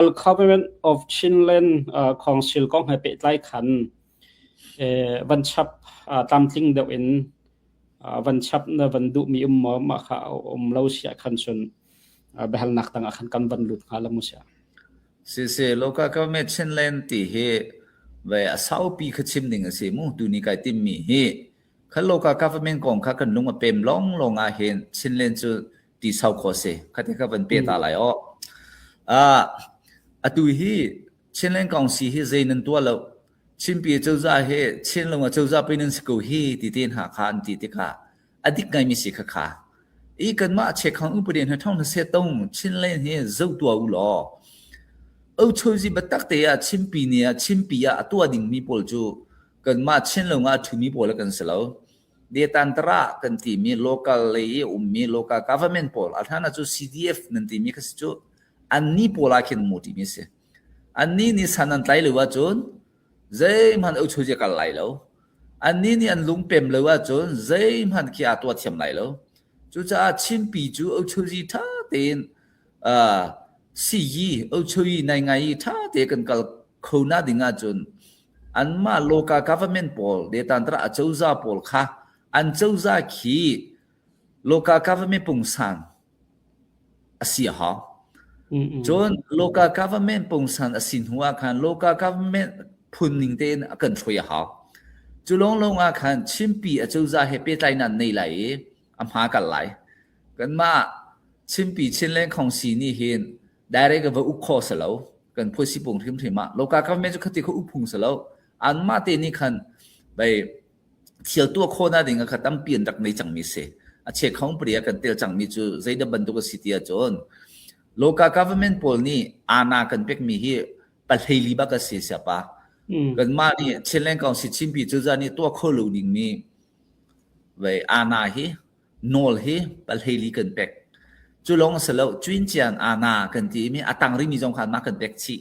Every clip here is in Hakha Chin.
Government of Chinland Council kong he pehtlai khan van chap tlamtling deuh in van chap na van duhmi um maw mah kha um lo siah khan cun biahalnak dang ah khan kan van lut hnga lo mu siah. Si si local government Chinland ti hi ve a saupi kha chim ding a si mu tuni kai timmi hi kha local government kong kha kan lung a pem long long ah hin Chinland cu ti sau kho si khate kha van pe ta lai o ah atu hi Chinland Council hi zei nan tua lo Chinpi cozah hi Chinlung a cozah pe nan si ko hi ti te hna kha an ti tikah adik ngai mi si kha kha i kanmah chekhang upade hna thong na se tong Chinland hi zo tua u law o chozi batak te ah Chinpi ni ah Chinpi ah atua ding mi pawl cu kanmah Chinlung ah thumi pawl kan si lo Detantara kan timi local lei i ummi local government pawl a hlan ah cu CDF nan timi kha si cu anni pawl ah khin mu timi si. Anni nih san an tlai lo ahcun zeihmanh uchuji kal lai lo. Anni nih an lungpem lo ahcun zeihmanh khi aa tuah thiam lai lo. Cucaah Chinpi cu uchuji ṭha tein uh, siyi uchuyi nai ngai ṭha te kan kal kho na ding ahcun anmah local government pawl detantra acozah pawl kha an cozah khi local government pungsan a si a hau. Cun local government pungsan a si hnu ah khan local government phun ning tein a kan hruai a hau. Cu lawnglawng ah khan Chinpi acozah he pehtlainak nei lai i a hma kal lai. Kanmah Chinpi Chinland Council nih hin direct va uk kho si lo kan phuasi pung hrimhrim ah local government cu khati kho uk phung si lo anmah te nih khan bei thil tuah khawh na ding kha tampi an rak nei cangmi si a che khong pria kan tel cangmi cu zeidah bantuk a si ti ahcun local government pawl nih ana kan pekmi hi pahleili bak a si siapa kanmah nih Chinland Council Chinpi cu za nih tuah kho lo dingmi vei ana hi nawl hi palheili kan pek. Cu lawng a si lo, cuincian ana kan ti mi a tang rimi zong kha anmah kan pek chih.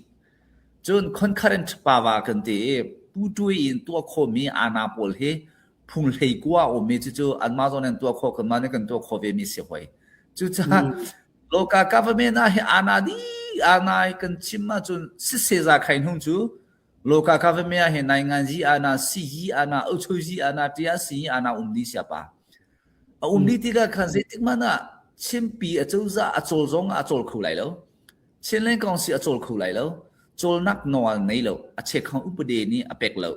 Cun concurrent power kan ti i putui in tuah khawhmi ana pawl hi phung hlei kua a ummi cucu anmah zong nih an tuah khawh kanmah nih kan tuah khawh ve mi si hoi. Cucaah local government ah hi ana dih ana kan chim ahcun siseza khai hnung cu local government ah hi nainganzi ana siyi ana uchuzi ana tia si ana um di siapa. A um dih tikah khan zeitik hmanh ah Chinpi a cozah a cawl zong ah a cawl kho lai lo. Chinland Council a cawl kho lai lo. Cawlnak nawl nei lo. A chekhang upade nih a pek lo.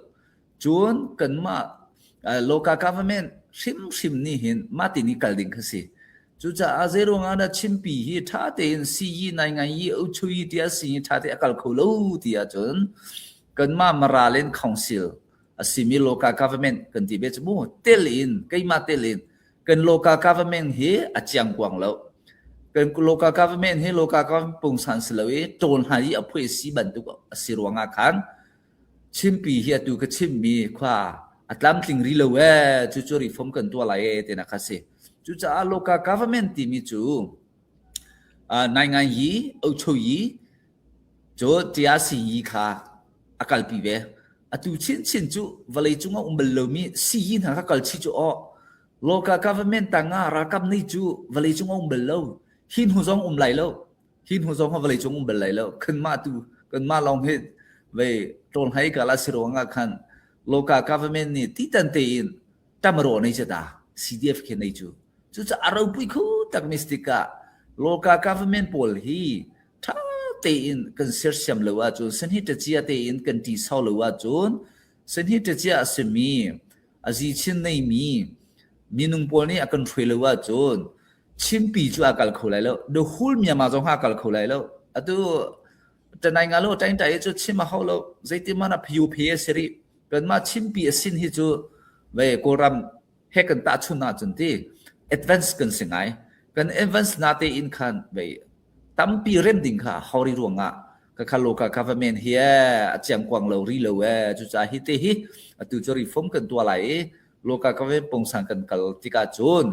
Cun kanmah local government hrimhrim nih hin mah ti nih kal ding kha si. Cucaah zeiruang ah dah Chinpi hi ṭha tein siyi nai ngai yi uchuyi tiah si hi ṭha te a kal kho lo ti ahcun kanmah Mara Council a simi local government kan ti ve cu mu tel in keimah tel in kan local government hi a chiangkuang lo kan local government hi local government pungsan si lo i ṭawl hna i a phui si bantuk a si ruangah khan Chinpi hi atu ka chimmi khua a tlamtling ri lo ee cucu reform kan tuah lai ee tina kha si cucaah local government timi cu nai ngai yi ocho yi cu tia si yi kha a kalpi ve Atu chinchin cu vawleicung ah um bal lomi sii hna kha kal chih cu aw. Local government tangah ralkap nei cu vawleicung ah um bal lo. Hi hnu zong um lai lo. Hi hnu zong vawleicung um bal lai lo. Kanmah tu kanmah lawng hi vei ṭawl hai kala si ruangah khan local government nih titan tein tamro nei cu ta CDF khi nei cu. Cucaah a ropui kho tak mistik ah local government pawl hi ṭha tein kan sersiam lo ahcun sahni ṭacia tein kan ṭi sau lo ahcun sahni ṭacia a simi a zichin neimi minung pawl nih a kan hruai lo ahcun Chinpi cu a kal kho lai lo. The whole Myanmar zong a kal kho lai lo. Atu tanai nga lo tain tai cu chim a hau lo. Zeitin mana phiu phe a si rih. Kanmah Chinpi a sin hi cu ve Kawlram he kan tahchun ahcun ti advance kan si ngai. Kan advance na te in khan ve tampi rem ding kha hori ruangah ka kha local government hi a chiangkuang lo ri lo e cucaah hi te hi atu cu reform kan tuah lai i local government pungsan kan kal tikah cun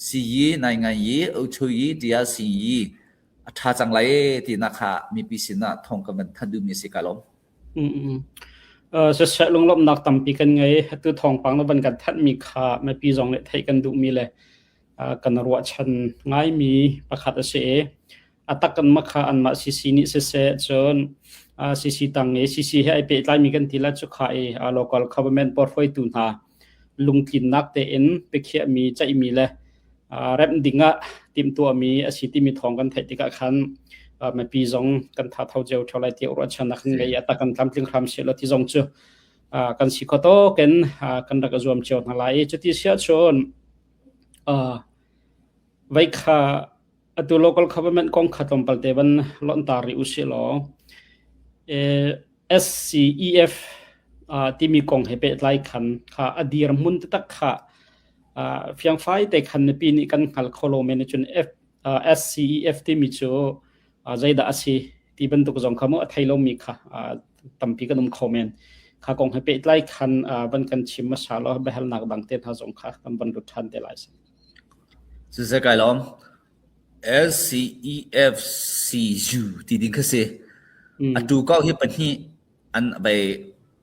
siyi nai ngai yi uchu yi tia si yi a tha cang lai e ti na kha mipi sinah thong ka van than duhmi si ka lom Siseh lunglawmhnak tampi kan ngei atu thawngpang na van kan thanhmi kha mipi zong nih theih kan duhmi le kan ruahchan ngaimi pakhat a si i. A tak kan mah kha anmah CC nih siseh cun CC tang i CC he ai pehtlaimi kan ti lai cu kha i local government board hruaitu hna lungtlinnak tein biakhiahmi ceihmi le remh ding ah timhtuahmi a si timi thawng kan theih tikah khan mipi zong kan thatho cio ṭheo lai tiah ruahchannak kan ngei. A tak kan tlamtling hram seh law ti zong cu kan si kho tawk in kan rak i zuam cio hna lai i cuti si ahcun vei kha atu local government kong kha tlawmpal te van lontar rih usih law SCEF timi kong he pehtlai khan kha a dirhmun taktak kha fiangfai te khan mipi nih kan hngal kho lo men cun SCEF timi cu zeidah a si ti bantuk zong kha mu a thei lomi kha tampi kan um kho men. Kha kong he pehtlai khan van kan chim hmasa law biahalnak dang te hna zong kha kan van lut ṭhan te lai. Siseh kai lawm. LCEFCU ti ding kha si. Atu ko hi pahnih an bei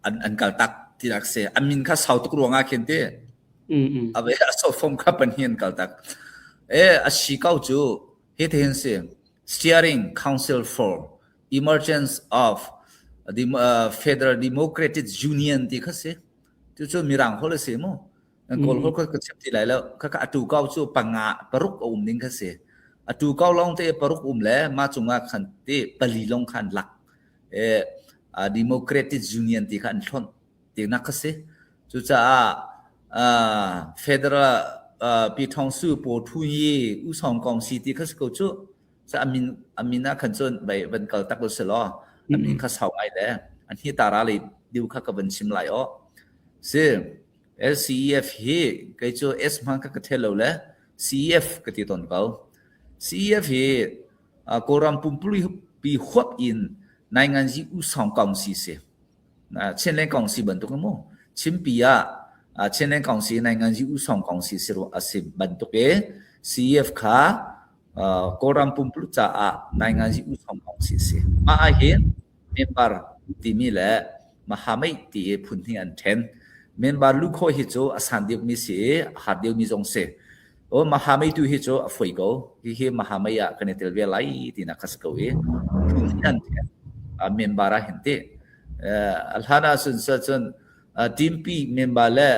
an an kal tak ti rak si. An min kha sau tuk ruangah khin ti. A bei a so fom kha pahnih an kal tak. E a si ko cu hi te hin si. Steering Council for Emergence of the Federal Democratic Union ti kha si. Cucu mirang holh a si mu. Nan Kawl holh kha ka chim ti lai lo. Khakha atu kau cu panga paruk a um ding kha si. Atu kau lawng te paruk um le mah cungah khan te pali lawng khan lak. E, Democratic Union ti kha an hlonh tinak kha si. Cucaah Federal Pi Thong Su Po Thu Yi U Song Kong si ti kha si ko cu. Sa amin amin ah khan cun bai van kal tak u si law amin kha sau ngai le an hi tara lei diu kha ka van chim lai o. Si LCEF hi kei cu S hmang kha ka thel lo le CEF ka ti tawn ko. CEF hi Kawlram pumpului huap in nainganzi usawng kongsi si. Chinland kongsi bantuk mu. Chimpi ah Chinland kongsi nainganzi usawng kongsi si a si bantuk i CEF kha Kawlram pumpuluk caah nainganzi usawng kongsi si. Mah ah hin member timi le Mahamei ti i phun hnih an ṭhen. Member luh khawh hi cu a san deuhmi si i a har deuhmi zong si. O Mahamei tu hi cu a fawi ko. Hihi Mahamei ah kan i tel ve lai tinak kha si ko i phun hnih an ṭhen. Member ah hin ti. A hlan ah cun cun team P member le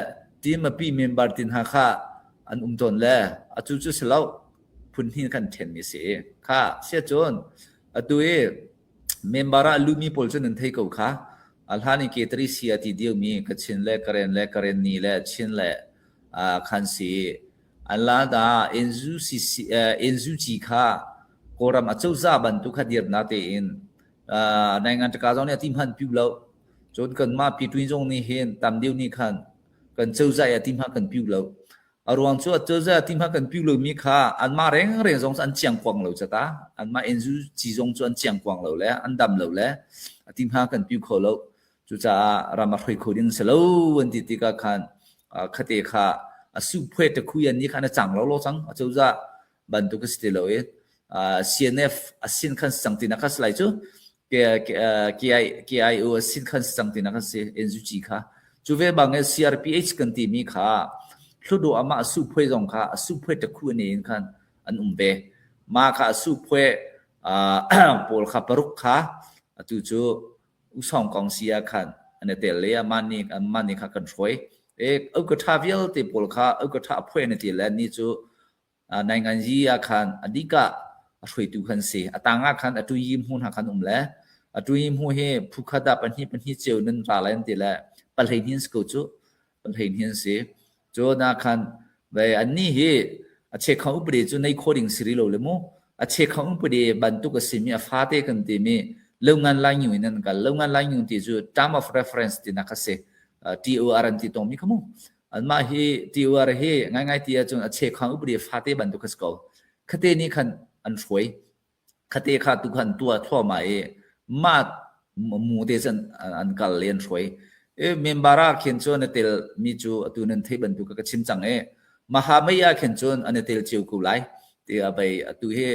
team P member tin hna kha an um tawn le atu cu si lo phun hnih kan ṭhenmi si. Kha sia cun atu i Member ah a lutmi pawl cu nan thei ko kha. A hlan i K3 a ti diomi Kachin le Karen le Karenni le Chin le khan si. An la dah NUG kha Kawlram acozah bantuk kha dirnak tein naingan ṭaka zong nih a ti hmanh piu lo. Cun kanmah Pyitwin zong nih hin tam deuh nih khan kan cozah i a ti hmanh kan piu lo. A ruang cu acozah ti hmanh kan piu lomi kha anmah rengreng zong cu an ciangkuang lo cata. Anmah NUG zong cu an ciangkuang lo le an dam lo le a ti hmanh kan piu kho lo. Cucaah ram a hrui kho ding si lo an ti tikah khan khate kha a suphuai takhui an nih khan a cang lo lo cang. Acozah bantuk a si ti lo i CNF a sin khan si cang tinak kha si lai cu. KIO a sin khan si cang tinak kha si NUG kha. Cu ve bang in CRPH kan timi kha hludo amah a suphuai zong kha a suphuai takhu ne in khan an um ve. Mah kha a suphuai pawl kha paruk kha atu cu usawng kong si ah khan an i tel le amah nih amah nih kha kan hruai. E au ka tha vialte pawl kha au ka tha a phuai an i tel le ni cu Nainganzi ah khan a dikah a hruaitu khan si. A tang ah khan a tuyi hmu hna khan um le a tuyi hmu hi phu khat ah pahnih pahnih cio nan ra lai an ti le pahlei hnin si ko cu pahlei hnin si. Cun ah khan ve annih hi a chekhang upadi cu nei kho ding si rih lo le mu. A chekhang upadi bantuk a simi a fate kan timi lo ngan lai nyu in an kal. Lo ngan lai nyu ti cu term of reference tinak kha si. TOR an ti tawngmi kha mu. Anmah hi TOR hi ngaingai ti ahcun a chekhang upadi fate bantuk a si ko. Khate nih khan an hruai. Khate kha tu khan tuah thluahmah i mah mu te cun an kal le an hruai. I member ah khin cun a tel mi cu atu nan theih bantuk ka chim cang i Mahamei ah khin cun an i tel cio ko lai. Ti a bei atu hi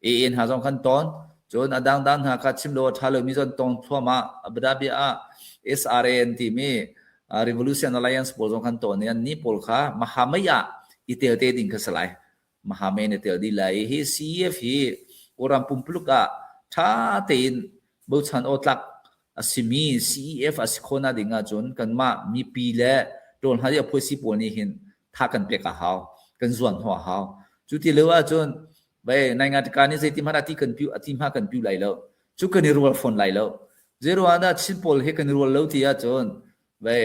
AA hna zong khan tawn. Cun a dangdang hna kha chim lo a ṭha lomi zong tong thluahmah. Abu Dhabi ah SRA an timi Revolution Alliance pawl zong khan tawn i annih pawl kha Mahamei ah i tel te ding kha si lai. Mahamei in i tel dih lai i hi CEF hi Kawlram pumpuluk ah ṭha tein bochan awtlak a simi CEF a si khawhnak ding ahcun kanmah mipi le ṭawl hna i a phuaisi pawl nih hin tha kan pek a hau, kan zuan hnawh a hau. Cu ti lio ahcun bai nai nga tika nih zeiti hmanh a ti kan piu a ti hma kan piu lai lo. Cu kan i rual fawn lai lo. Zei ruangah dah Chin pawl hi kan i rual lo ti ahcun bai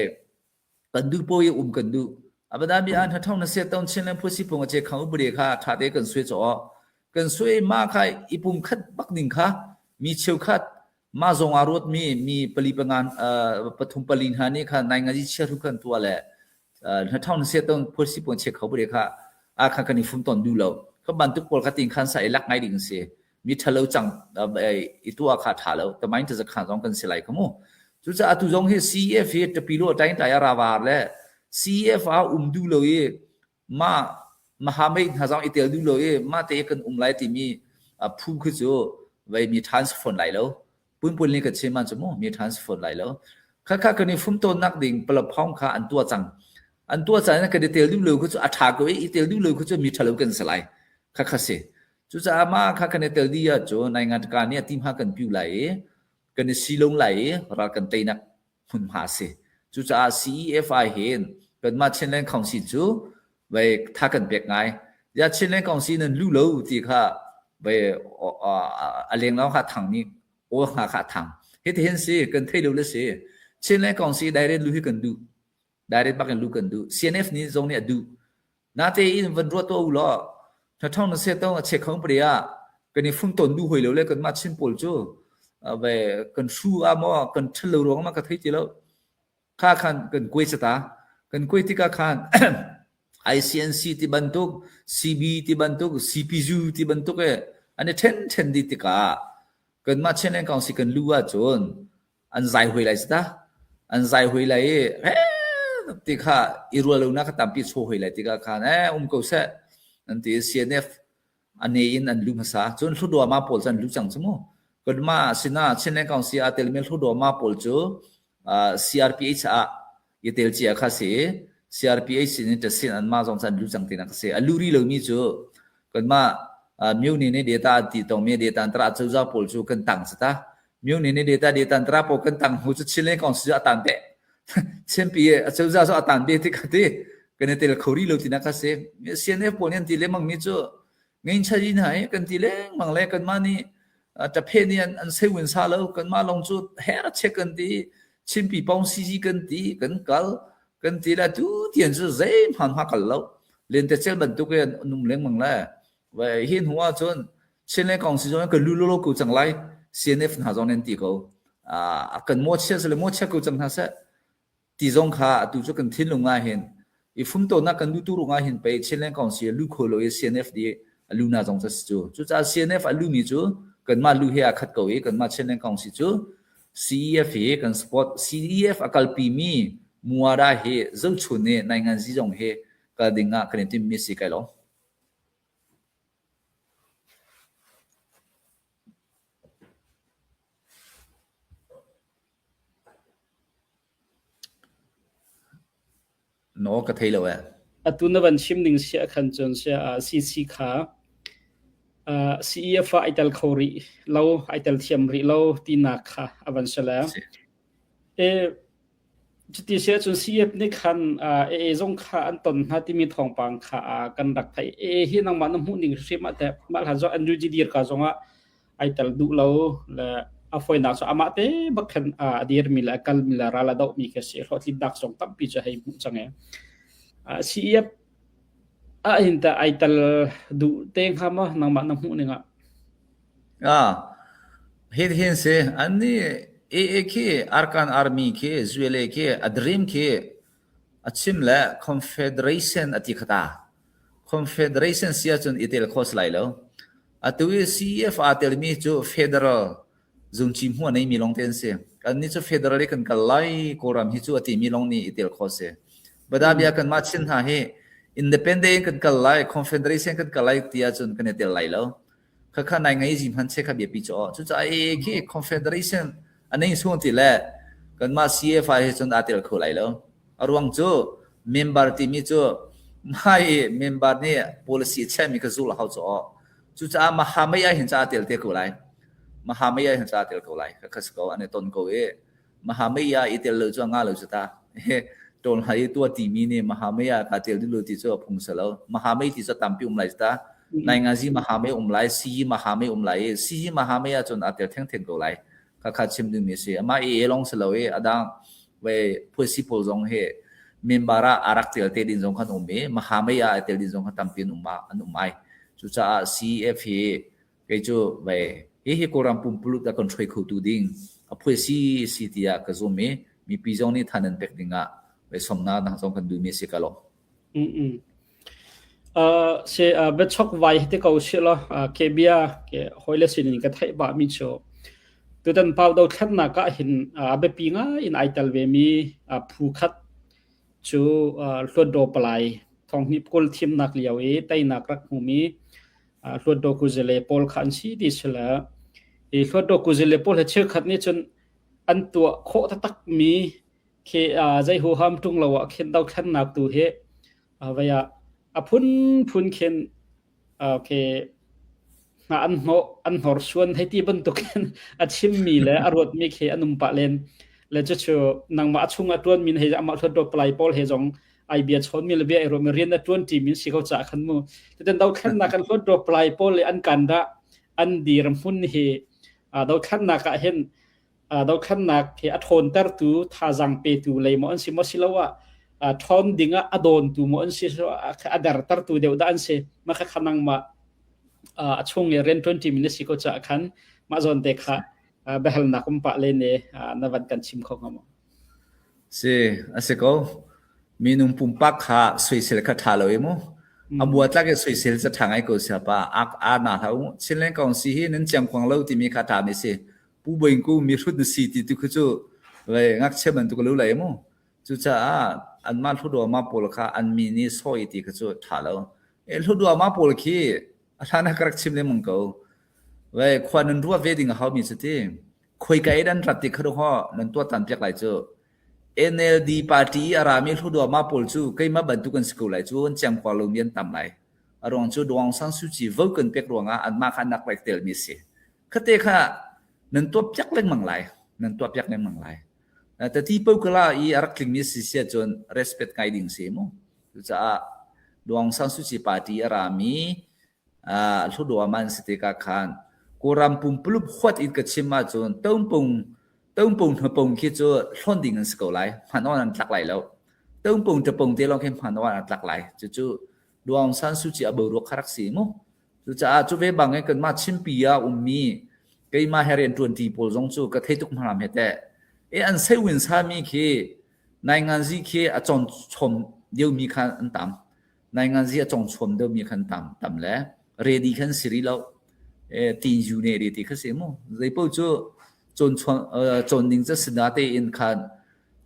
kan duh paoh i um kan duh. Abada mi an thong na se ton chin le phusi pung a che khang upade kha tha te kan sui chaw kan sui ma kha i pum khat bak ning kha mi cheu khat ma zong a ruat mi mi pali pangan pathum pali hna nih kha nai ngaji chia thu kan tua le na thong na se ton phusi pung che khau bude kha a kha kan i fum ton du lo kha bantuk pawl kha tin khan sa i lak ngai ding si mi ṭhalo cang i tuah kha ṭha lo tamain ta zakhan zong kan si lai kha mu cucaah tu zong hi CEF hi tapi lo tain tai ravar le CEF a um du lo i ma mahamei hna zong i tel du lo i ma te kan um lai timi phu khi cu vei mi ṭhan si fawn lai lo punpun li ka chim an cu mu mi ṭhan si fawn lai lo kha kha kan i fum tawn nak ding palaphong kha an tua cang an tua cang kan i tel du lo khu cu a ṭha ko i i tel du lo khu cu mi ṭhalo kan si lai kha kha si Cucaah mah kha kan i tel dih ahcun nainganṭaka nih a ti hma kan piu lai i kan i silung lai i ral kan teinak hmunhma a si. Cucaah CEF ah hin kanmah Chinland Council cu vei tha kan pek ngai. Ya Chinland Council nan lu lo ti kha vei a lenglang kha thang nih aw hnga kha a thang. Hitihin si kan thei lo le si. Chinland Council direct lu hi kan duh. Direct bak in lu kan duh. CNF nih zong nih a duh. Natein van ruat tuah u law hnathawng na set a chek khong pare ah kan i fum ton duh hoi lo le kanmah Chin pawl cu ve kan hru ah maw kan ṭhal lo ruang ma ka thei ti lo. Kha khan kan kuai chata kan kuai tikah khan ICNC ti bantuk CB ti bantuk CPU ti bantuk e an i ṭhen ṭhen dih tikah kanmah Chinland Council kan lu ahcun an zai hoi lai ta an zai hoi lai i ti kha i rual lo nak tampi chaw hoi lai tikah khan eh um ko seh an ti CNF ane in an lu hmasa cun hludua ma pawl cu an lu cang cu mu kanmah sinah Chinland Council a telmi hludua ma pawl cu CRPH ah i tel cia kha si CRPH in tasin an mah zong cu an lu cang tinak si a lu ri lomi cu kanmah myo ni nih data an ti tong mi data an tara cozah pawl cu kan tang sata myo ni nih data data an tara pawl kan tang hnu cu Chinland Council cu a tan te Chinpi a cozah cu a tan te ti kha ti kan i tel kho ri lo tinak kha si CNF pawl nih an ti lengmang mi cu ngein chari hna i kan ti lengmang le kanmah nih ṭaphe nih an an sewin sa lo kanmah lawng cu her chek kan ti Chinpi pong siji kan ti kan kal kan ti le tu tian cu zeihmanh hma kal lo lentecelh bantuk in an um lengmang le hi hnu ah cun Chinland Council zong kan lu lo ko cang lai CNF hna zong nan ti ko kan mawchia sile mawchia ko cang hna seh ti zong kha atu cu kan thinlung ah hin i fumtonak kan duh tu ruangah hin pei Chinland Council lu kho lo i CNF di a lu na zong cu cu cucaah CNF a lu mi cu kanmah lu he aa khat ko i kanmah Chinland Council cu CEF hi kan support CEF a kalpi mi muara hi zohchun i nainganzi zong hi kal ding ah kan i timmi si kai lo. No ka thei lo eh. Atu na van chim ning sia khan cun sia CC kha CEF ah ai tel kho rih lo ai tel thiam rih lo tinak kha a van si le. E Cuti si ahcun CF nih khan AA zong kha an ton hna timi thawngpang kha kan rak theih. AA hi nangmah na hmuh ning hrim ah teh mah hlan zong NUG dir ka zongah ai tel duh lo le a fawinak cu amah te bak khan a dirmi le a kalmi le ral a dohmi khi a si. Hlawhtlinnak zong tampi cu hei hmuh cang e. CEF ah hin teh ai tel duh te hnga maw nangmah na hmuh ning ah? Ah, hin si. Annih AA khi Arakan Army khi Zuele khi a dream khi a chim le Confederation a ti kha ta. Confederation si ahcun i tel kho si lai lo. Atu i CEF aa telmi cu federal zungci hmuh a neimi lawng te an si. Kannih cu federal i kan kal lai Kawlram hi cu a timi lawng nih i tel kho si. Badabia kanmah Chin hna hi independent in kan kal lai, confederation kan kal lai ti ahcun kan i tel lai lo. Khakha nai ngei zi hman che kha biapi cu aw. Cucaah AA khi Confederation a nei sung ti le kanmah CFI he cun aa tel kho lai lo. A ruang cu member timi cu mai member nih policy a chiahmi kha zul a hau cu aw. Cucaah Mahamei ah hin ca tel te ko lai. Mahamei ah hin ca tel ko lai. Ka khas ko an i ton ko i Mahamei ah i tel lo cu nga lo cu ta. Ṭawl hai i tua timi nih Mahamei ah ka tel ding lo ti cu a phung si lo. Mahamei ti cu tampi um lai cu ta. Naingazi Mahamei um lai, Siyi Mahamei um lai i Siyi Mahamei ah cun aa tel thengtheng ko lai. Khakha chim dingmi a si. Amah i e lawng si lo i a dang ve phuasi pawl zong hi member ah a rak tel te ding zong khan um i Mahamei ah a tel ding zong khan tampi an um an um ai. Cucaah CEF hi kei cu ve hihi Kawlram pumpuluk a kan hruai khotu ding a phuasi si tiah ka zum i mipi zong nih than an pek ding ah ve somnak dang zong kan duhmi a si ka lawm. Mm Se biachok vai hi te ko si law ke bia ke hawile sinin ka theih ba mi cu tutan pau do thlennak ah hin a biapi ngai in ai tel ve mi phu khat cu Hluatdaw palai thonghni kul thimnak lio i teinak rak hmumi Hluatdaw kuzile pawl kha an si ti si le i Hluatdaw kuzile pawl he cheukhat nih cun an tuah khawh taktak mi khi zei huham ṭung lo ah khin dothlennak tu hi vei ah a phunphun khin okay hna an hnawh an hnorsuan hei ti bantukin a chimmi le a ruatmi khi an um pah len le cucu nangmah a chung a ṭuanmi hei amah hluatdaw palai pawl he zong ai bia chawnmi le bia ai ruahmi rian a ṭuan ṭimi si ko caah khan mu tutan dothlennak kan hluatdaw palai pawl le an kan dah an dirhmun hi dothlennak ah hin dothlennak hi a ṭhawntertu thazaang petu lei maw an si maw siloah ṭhawn ding ah a dawntu maw an si a dertertu deuh dah an si mah kha nangmah a chung i rian ṭuanṭi mi na si ko caah khan mah zawn te kha biahalnak um pah len i na van kan chim kho hnga maw? Si, a si ko. Minung pumpak kha soisel kha ṭha lo i mu. A mua tlak i soisel cu ṭha ngai ko sia pa. A na hlah u. Chinland kong si hi nan ciangkuang lo timi kha ṭha mi si. Pu Bawi Ku mihrut na si ti tu khi cu ngakchia bantuk lo lai mu. Cucaah anmah hluduama pawl kha an mi nih sawi ti kha cu ṭha lo. E hluduama pawl khi a hlan ah ka rak chim lengmang ko. Ve khua nan ruah ve ding a hau mi cu ti. Khoika in an rat ti kha ho nan tuah tan piak lai cu. NLD party a rami hluduama pawl cu keimah bantuk an si ko lai cu an ciangkua lomi an tam lai. A ruang cu Daw Aung San Suu Kyi vote kan pek ruangah anmah kha an rak telmi a si. Khate kha nan tuahpiak lengmang lai. Nan tuahpiak lengmang lai. Tati pokala i a rak tlingmi si sia cun respect ngai ding si mu. Cucaah Daw Aung San Suu Kyi party a rami Hludua man si tikah khan Kawlram pumpuluk huat in ka chim ahcun tompung tompung hnapung khi cu hlawn ding an si ko lai. Hman on an tlak lai lo. Tompung tapung te lawng khi hman on an tlak lai. Cucu Daw Aung San Suu Kyi a boruak kha rak si mu. Cucaah cu ve bang in kanmah Chinpi ah ummi keimah he rianṭuanṭi pawl zong cu ka thei tuk hna hme teh. E an seiwin sami khi nainganzi khi a cawn chom deuhmi kha an tam. Nainganzi a cawng chom deuhmi kha an tam tam le ready khan si rih lo. E tin yu ne ri ti kha si mu. Zeipaoh cu cawn cawn ding cu sina tein khan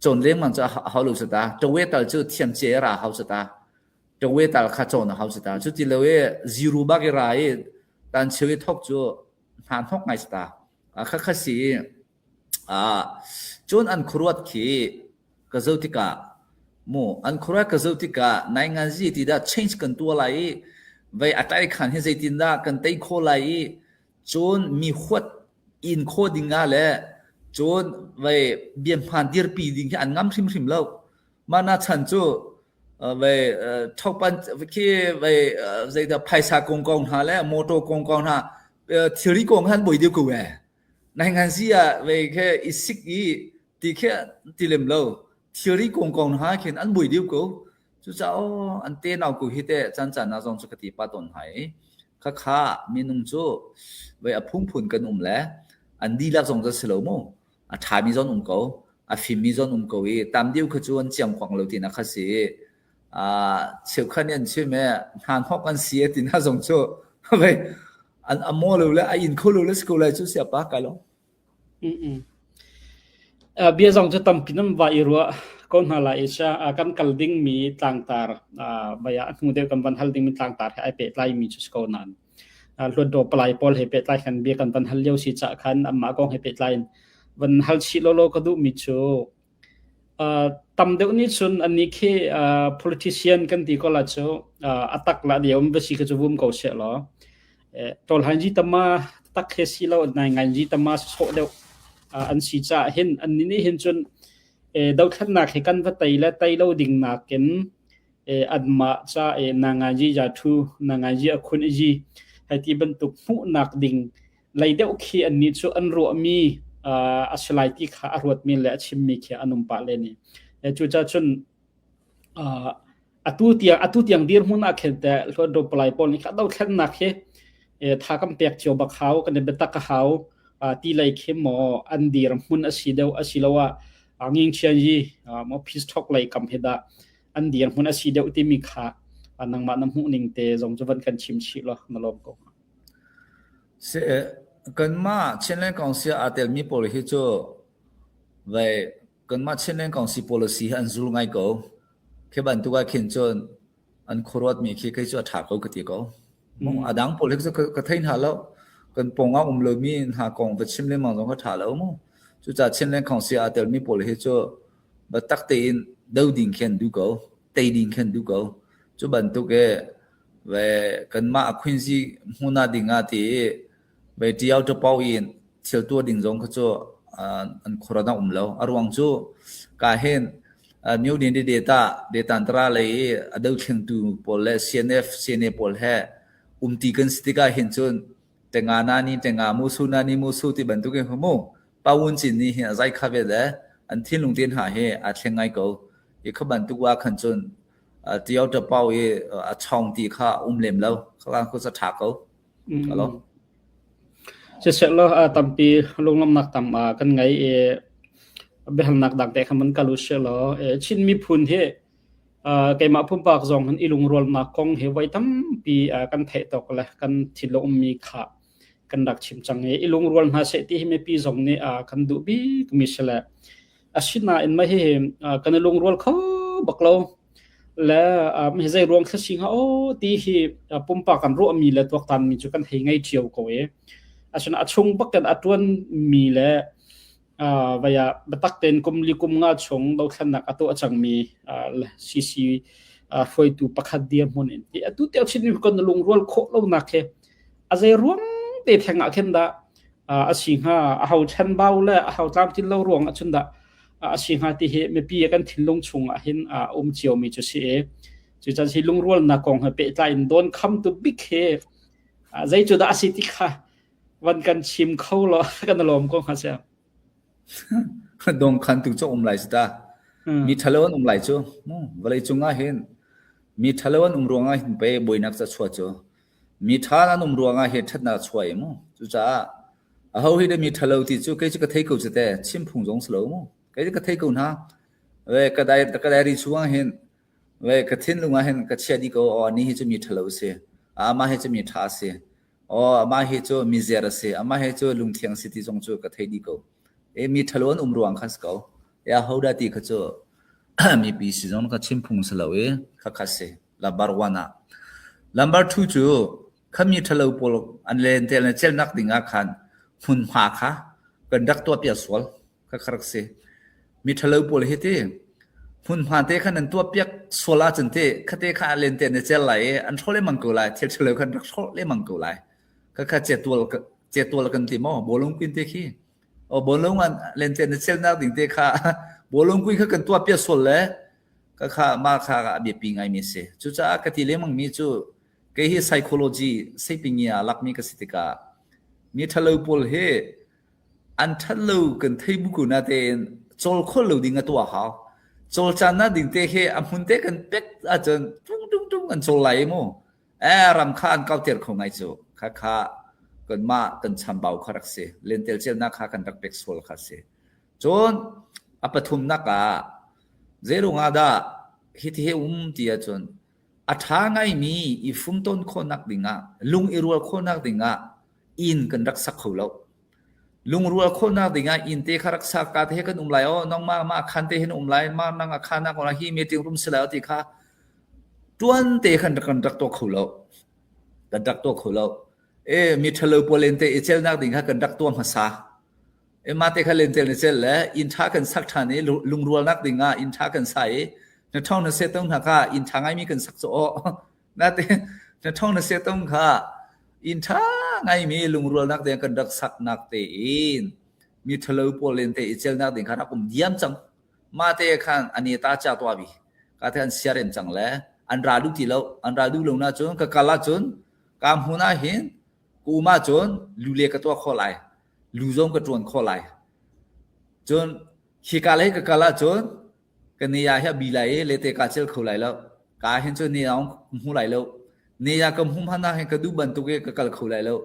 cawn lengmang cu a hau lo ta. Tawe tal cu thiam cia ra hau ta. Tawe tal kha cawn a hau si ta. Cuti lo i zero bak i ra i tan cheu i thok cu hna hnok ngai si ta. Kha kha si i cun an khuaruat khi ka zoh tikah mu an khuaruat ka zoh tikah nainganzi ti dah change kan tuah lai i vei a tai khan hi zeitindah kan tei khawh lai i cun mi huat in khawh ding ah le cun vei biahmaan dirpi ding hi an ngam hrimhrim lo. Mah na chan cu vei thopan khi vei zeidah phaisa kong kong hna le motor kong kong hna thilri kong han boi deuh ko e. Nai ngan si ah vei khe i sik i ti khe ti lem lo thilri kong kong hna khin an boi deuh ko. Cucaah aw an te nau ko hi te caan caan ah zong cu ka ti pa tawn hna i khakha minung cu vei a phungphun kan um le an dihlak zong cu si lo mu. A ṭhami zong um ko, a fimmi zong um ko i tam deuh kha cu an ciangkuang lo tinak kha si. Cheukhat nih an chim i hna hnok an si ti hna zong cu vei an a maw lo le a in kho lo le si ko lai cu siapa kai lo. Bia zong cu tampi nan va i ruah ko hna lai i kan kal dingmi tlangtar baya a hnu deuh kan van hal dingmi tlangtar he ai pehtlai mi cu si ko nain Hluatdaw palai pawl he pehtlai khan bia kan van hal lio si cah khan anmah kong he pehtlai in van hal chih lawlaw ka duhmi cu tam deuh nih cun annih khi politician kan ti ko la cu a tak la dia um va si kha cu vum ko seh law. Tawlhainzi tama tak he si lo nai ngainzi tama sawh deuh an si caah hin an nih hin cun dothlennak hi kan va tei le tei lo ding nakin anmah ca na ngainzi ya thu na ngainzi a khun i hei ti bantuk hmuhnak ding lei deuh khi annih cu an ruahmi a si lai ti kha a ruatmi le a chimmi khi an um pah len i cucaah cun atu tiang atu tiang dirhmun ah khin teh hluatdaw palai pawl nih kha dothlennak hi tha kan pek cio bak hau kan i biatak a hau ti lei khi maw an dirhmun a si deuh asiloah ngingchian yi maw peace talk lei kam hi dah an dirhmun a si deuh timi kha nangmah na hmuh ning te zong cu van kan chim chih law na lawm ko. Kanmah Chinland Council aa telmi pawl hi cu vei kanmah Chinland Council policy hi an zul ngai ko. Khi bantuk ah khin cun an khuaruatmi khi kei cu a ṭha ko ka ti ko. A dang pawl hi cu ka thei hna lo. Kan pawng ah um lomi hna kong va chim lengmang zong kha ṭha lo mu. Cucaah Chinland Council aa telmi pawl hi cu biatak tein do ding khi an duh ko. Tei ding khi an duh ko. Cu bantuk i Ve kanmah a khuinzi hmun ah ding ah ti i ve ṭiao ṭapau in thil tuah ding zong kha cu an khuaruat a um lo. A ruang cu ka hin New Dindi data detantara lei i a dothlengtu pawl le CNF CNA pawl he umti kan si tikah hin cun tenga na ni tenga musu na ni musu ti bantuk in mu pawun cin ni hin a zai kha ve le an thinlung te hna hi aa thleng ngai ko. I kha bantuk wa khan cun Tio pau i a chong ti kha um lem lo. Khalan khu sa tha ko. Alo. Siseh lo tampi lunglawmhnak tam kan ngei i biahalnak dang te kha man kalu she law Chin miphun hi keimah pumpak zong hin i lungrualnak kong hi voi tampi kan theih tawk le kan thinlung ummi kha kan rak chim cang i i lungrual hna seh ti hi mipi zong nih kan duh bik mi si le Asinain mah hihi kan i lungrual kho bak lo. Le hi zei ruang thla si hnga aw ti hi pumpak kan ruahmi le tuaktanmi cu kan hei ngei cio ko i. Asinain a chung bak kan a ṭuanmi le vaya biatak tein kum li kum nga chung dothlennak a tuah cangmi CC hruaitu pakhat dirhmun in ti atu tiang Chin kan lungrual khawh lonak hi a zei ruang te theng ah khin dah a si hnga a ho chanbau le a ho tlamtlin lo ruang ah cun dah a si hnga ti hi mipi kan thinlung chung ah hin a um cio mi cu si i cucan hi lungrualnak kong he pehtlai in dawn khamtu bik hi zei cu dah a si ti kha van kan chim kho law kan lawm ko hnga sia. Dong khan tu cu um lai si ta. Mi ṭhalo an um lai cu. Vawlei cung ah hin mi ṭhalo an um ruangah hin pe buainak ca chuah cu. Mi ṭha nan um ruangah hin ṭhatnak a chuah i mu. Cucaah aho hi dah mi ṭhalo ti cu kei cu ka thei ko cu teh chim phung zong si lo mu. Kei cu ka thei ko hna. Ve ka dai ka diary chungah hin ve ka thinlung ah hin ka chia dih ko aw ni hi cu mi ṭhalo a si. Amah hi cu mi ṭha a si. Aw amah hi cu mi zer a si. Amah hi cu lungthiang si ti zong cu ka thei dih ko. E mi ṭhalo an um ruang khan si ko. E aho dah ti kha cu mipi si zong ka chim phung si lo i khakha si. Lambar 1 ah. Lambar 2 cu khami ṭhalo pawl an lentel le celnak ding ah khan hmunhma kha kan rak tuahpiak sual kha kha rak si. Mi ṭhalo pawl hi ti hmunhma te khan an tuahpiak sual ahcun ti khate kha lente na cel lai i an hrawh lengmang ko lai thil ṭhalo khan rak hrawh lengmang ko lai kha kha cetual cetual kan ti maw bawlung pin te khi o bawlung an lente na celnak ding te kha bawlung kui kha kan tuahpiak sual le Khakha mah kha a biapi ngaimi a si. Cucaah ka ti lengmangmi cu kei hi psychology seipingi ah lakmi ka si tikah mi ṭhalo pawl hi an ṭhatlo kan thei bu ko natein cawl khawh lo ding a tuah hau. Cawl caan ding te hi a hmun te kan pek ahcun tung tung tung an cawl lai mu. Eh ram kha an kauter kho ngai cu. Khakha kanmah kan chambau kha rak si. Lentel celnak kha kan rak pek sual kha si. Cun a pathumnak ah zeiruang ah dah hiti hi um ti ahcun a ṭha ngaimi i fumton khawhnak dingah lung i rual khawhnak dingah inn kan rak sak kho lo. Lungrual khawhnak dingah inn te kha rak sak ka te he kan um lai aw nangmah mah khan te hin um lai mah nang a khan ah hi meeting room si lai ti kha tuan te khan kan rak tuah kho lo. Kan rak tuah kho lo. E mi ṭhalo pawl en te i celnak ding kha kan rak tuah hmasa. Mah te kha lentel na cel le inn ṭha kan sak ṭhan i lungrualnak ding ah inn ṭha kan sa i na ṭhawng na setung hna kha inn ṭha ngaimi kan sak cu aw. Nate na ṭhawng na setung kha Inn ṭha ngaimi lungrualnak ding kan rak saknak tein mi ṭhalo pawl len te i celnak ding kha rak um diam cang. Mah te khan an i ta cia tuah bi. Ka te an siarem cang le an ra duh ti lo. An ra duh lo na cun ka kal ahcun ka hmun ah hin ka um ahcun lu le ka tuah khawh lai. Lu zong ka ṭuan khawh lai. Cun hika lei ka kal ahcun ka ni ah hi a bi lai i lete kaa cel kho lai lo. Ka hin cun ni ah hmu lai lo. Ni ah ka hmu hmanh ah hin ka duh bantuk i ka kal kho lai lo.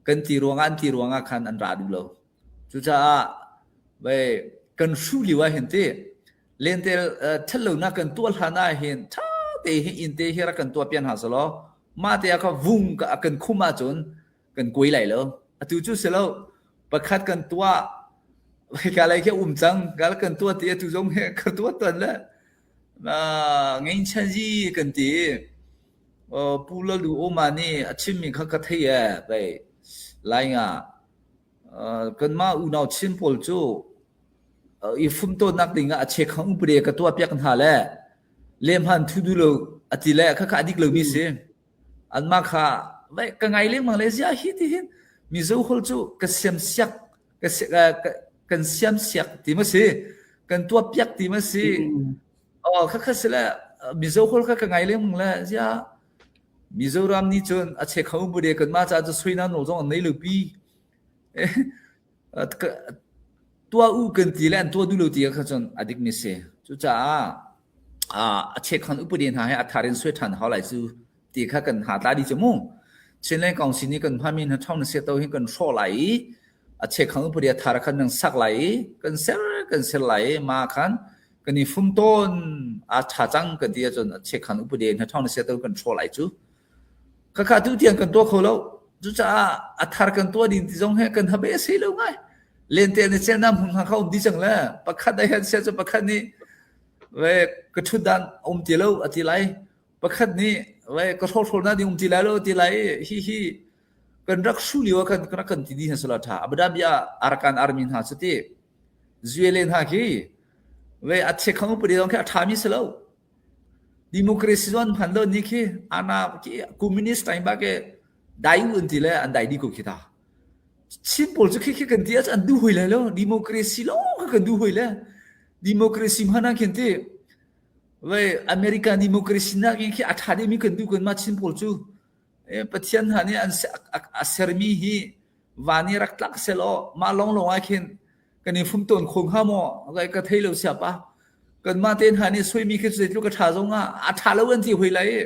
Kan ti ruangah an ti ruangah khan an ra duh lo. Cucaah vei kan hruh lio ah hin ti lentel ṭhatlonak kan tuah hlan ah hin ṭha te hi inn te hi rak kan tuah pian hna selaw mah te ah kha vung kan khum ahcun kan kuai lai lo. Atu cu si lo. Pakhat kan tuah hika lei khi um cang kal kan tuah ti atu zong hi ka tuah tuan le ngein chan ji kan ti. Pu Lalu Oma nih a chimmi kha ka thei e vei lai nga kanmah unau Chin pawl cu i fumtawnnak ding ah a chekhang upade ka tuah piak hna le lehman thu du lo ati le khakha a dik lomi si. Anmah kha ka ngai lengmang le ziah hi ti hin Mizo holh cu ka siam siak ka kan siam siak ti ma si kan tuah piak ti ma si oh khakha si le Mizo holh kha ka ngai lengmang le ziah Mizoram nih cun a che kho bu de kanmah ca cu suina nawl zong an nei lo pi Tuah u kan ti le an tuah duh lo ti kha cun a dikmi si. Cucaah a chekhon upadi hna hi a thar in suai ṭhan hau lai cu ti kha kan ha tla dih cu mu. Chinland Council nih kan hmami hna ṭhawng na sia to hi kan hrawh lai i a chekhon upadi a thar khan nan sak lai i kan ser kan ser lai i ma khan kan i fum tawn a ṭha cang kan ti ahcun a chekhon upadi hna ṭhawng na sia to kan hrawh lai cu. Khakha tu tiang kan tuah kho lo. Cucaah a thar kan tuah ding ti zong he kan habe a si lo ngai. Lente na cel na hmun kha um di cang le pakhat ai han sia cu pakhat nih ve ka thut dan um ti lo a ti lai. Pakhat nih ve ka hrawhhrawl na ding um ti lai lo ti lai hi hi kan rak hru lio kan kan kan ti di han sala tha. Abu Dhabi ah Arakan Army hna cu ti Zuele hna khi ve a che khang upadi dong khi a tha mi si lo. Democracy zon hman lo ni khi ana khi communist time ba ke dai u an ti le an dai di ko khi ta. Chin pawl cu khi khi kan ti ah an duh hoi lai lo. Democracy lo kha kan duh hoi le. Democracy hman ah khin ti ve American democracy nak in khi a tha deuhmi kan duh kan mah Chin pawl cu. Pathian hna nih an a sermi hi van i rak tlak selaw mah lawnglawng ah khin kan i fum tawn kho hnga maw ka thei lo siapa kanmah te hna nih soimi khi zeitluk a ṭha zong ah a ṭha lo an ti hoi lai i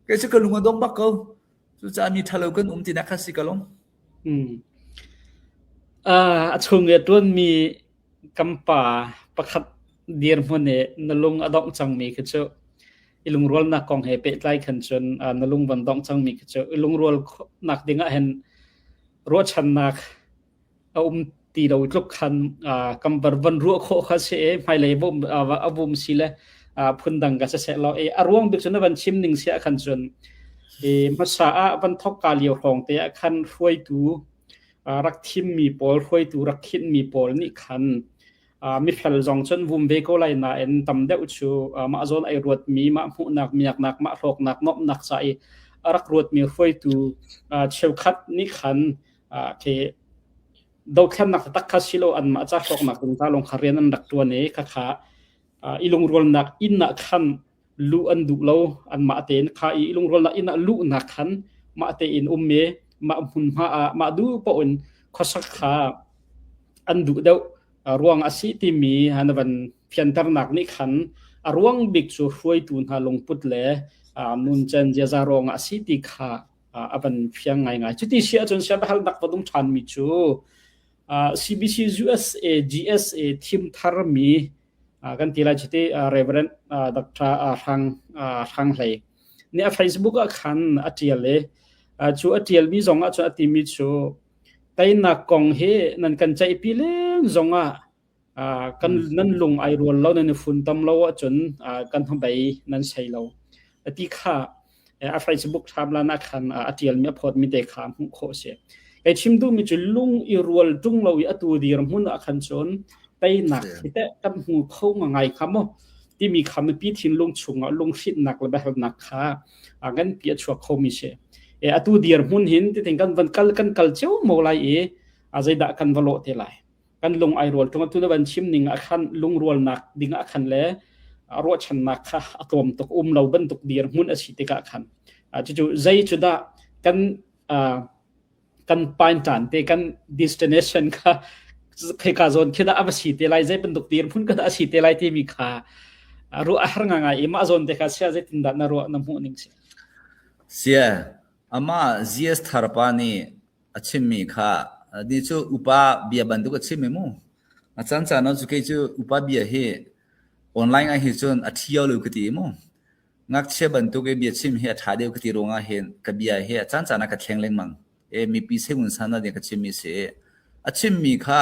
kei cu ka lung a dong bak ko cucaah mi ṭha lo kan um tinak kha si ka lung A chung i a ṭuanmi kan pa pakhat dirhmun i na lung a dongh cangmi khi cu i lungrualnak kong he pehtlai khan cun na lung van dongh cangmi khi cu i lungrualnak ding ah hin ruahchannak a um ti lo tluk khan kan van ruah khawh kha si i hmailei a vum si le phundang ka siseh law i a ruang bik cu na van chim ning si ah khan cun i hmasa ah van thok ka lio hrawng te ah khan hruaitu rak thimmi pawl hruaitu rak khinhmi pawl nih khan mifel zong cun vum ve ko lai nain tam deuh cu mah zawn ai ruatmi mah hmuhnak miaknak mah hlawknak nuamhnak ca i a rak ruatmi hruaitu cheukhat nih khan khi dothlennak taktak kha silo anmah ca hlawknak ding ta lawng kha rian an rak ṭuan i khakha i lungrualnak inn ah khan luh an duh lo anmah tein kha i lungrualnak inn ah luhnak khan mah tein um i mah hmunhma ah mah duh paoh in khuasak kha an duh deuh ruang a si timi na van fianternak nih khan a ruang bik cu hruaitu hna lungput le nuncen ziaza ruangah a si ti kha a van fiang ngaingai. Cuti si ahcun siabahalnak va dung ṭhanmi cu CBC USA GSA thim tharmi kan ti lai cuti Reverend Dr. Hrang Hrang Hlei nih a Facebook ah khan a ṭial i cu a ṭialmi zong ah cun a timi cu teinak kong hi nan kan ceihpi len zong ah kan nan lung ai rual lo nan i funtom lo ahcun kan hnabei nan sei lo ti kha a Facebook timeline ah khan a ṭialmi a phawtmi te kha hmuh khawh a si. Kei chim duhmi cu lung i rual ṭung lo i atu dirhmun ah khan cun teinak hi teh kan hmu kho ngai kha maw timi kha mipi thinlung chungah lunghrinhnak le biahalnak kha nganpi a chuak khomi si. Atu dirhmun hin titin kan van kal kan kal cio mo lai i a zeidah kan va lawh te lai. Kan lung ai rual ṭung atu na van chim ning ah khan lungrualnak ding ah khan le ruahchannak kha a tlawm tuk um lo bantuk dirhmun a si tikah khan cucu zei cu dah kan kan pine ṭan te kan destination kha kheka zawn khi dah a va si te lai zei bantuk dirhmun ka dah a si te lai timi kha ruah a har ngai i mah zawn te kha sia zeitin dah na ruah na hmuh ning si Sia amah GS Tharpa nih a chimmi kha ni cu upa bia bantuk a chim mu. A caan caan ah cu kei cu upa bia hi online ah hi cun a ṭhio lo ka ti mu. Ngakchia bantuk i bia chim hi a ṭha deuh ka ti ruangah hin ka bia hi a caan caan ah ka thleng lengmang. E mipi sehun san ah ka chimmi si. A chimmi kha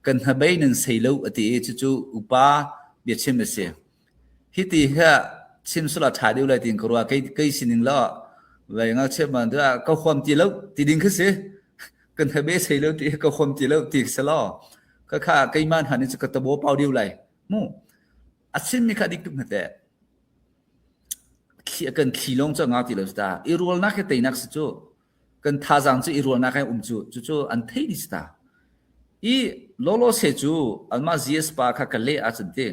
kan hnabei nan sei lo a ti i cucu upa biachim a si. Hiti hi chim sula ṭha deuh lai tiin ka ruah. Kei kei sining lo vei ngakchia man tu ah ka huam ti lo ti ding khi si. Kan hnabei sei lo ti ka huam ti lo ti si law. Ka kha keimah hna nih cu ka tabo pau deuh lai. Mu. A chimmi kha dik tuk hna teh. Thli kan thli lawng cu a ngau ti lo ta. I rualnak hi teinak si cu. Kan thazaang cu i rualnak ai um cu. Cucu an thei dih si ta. I lawlaw se cu anmah GS pa kha ka leh ahcun ti.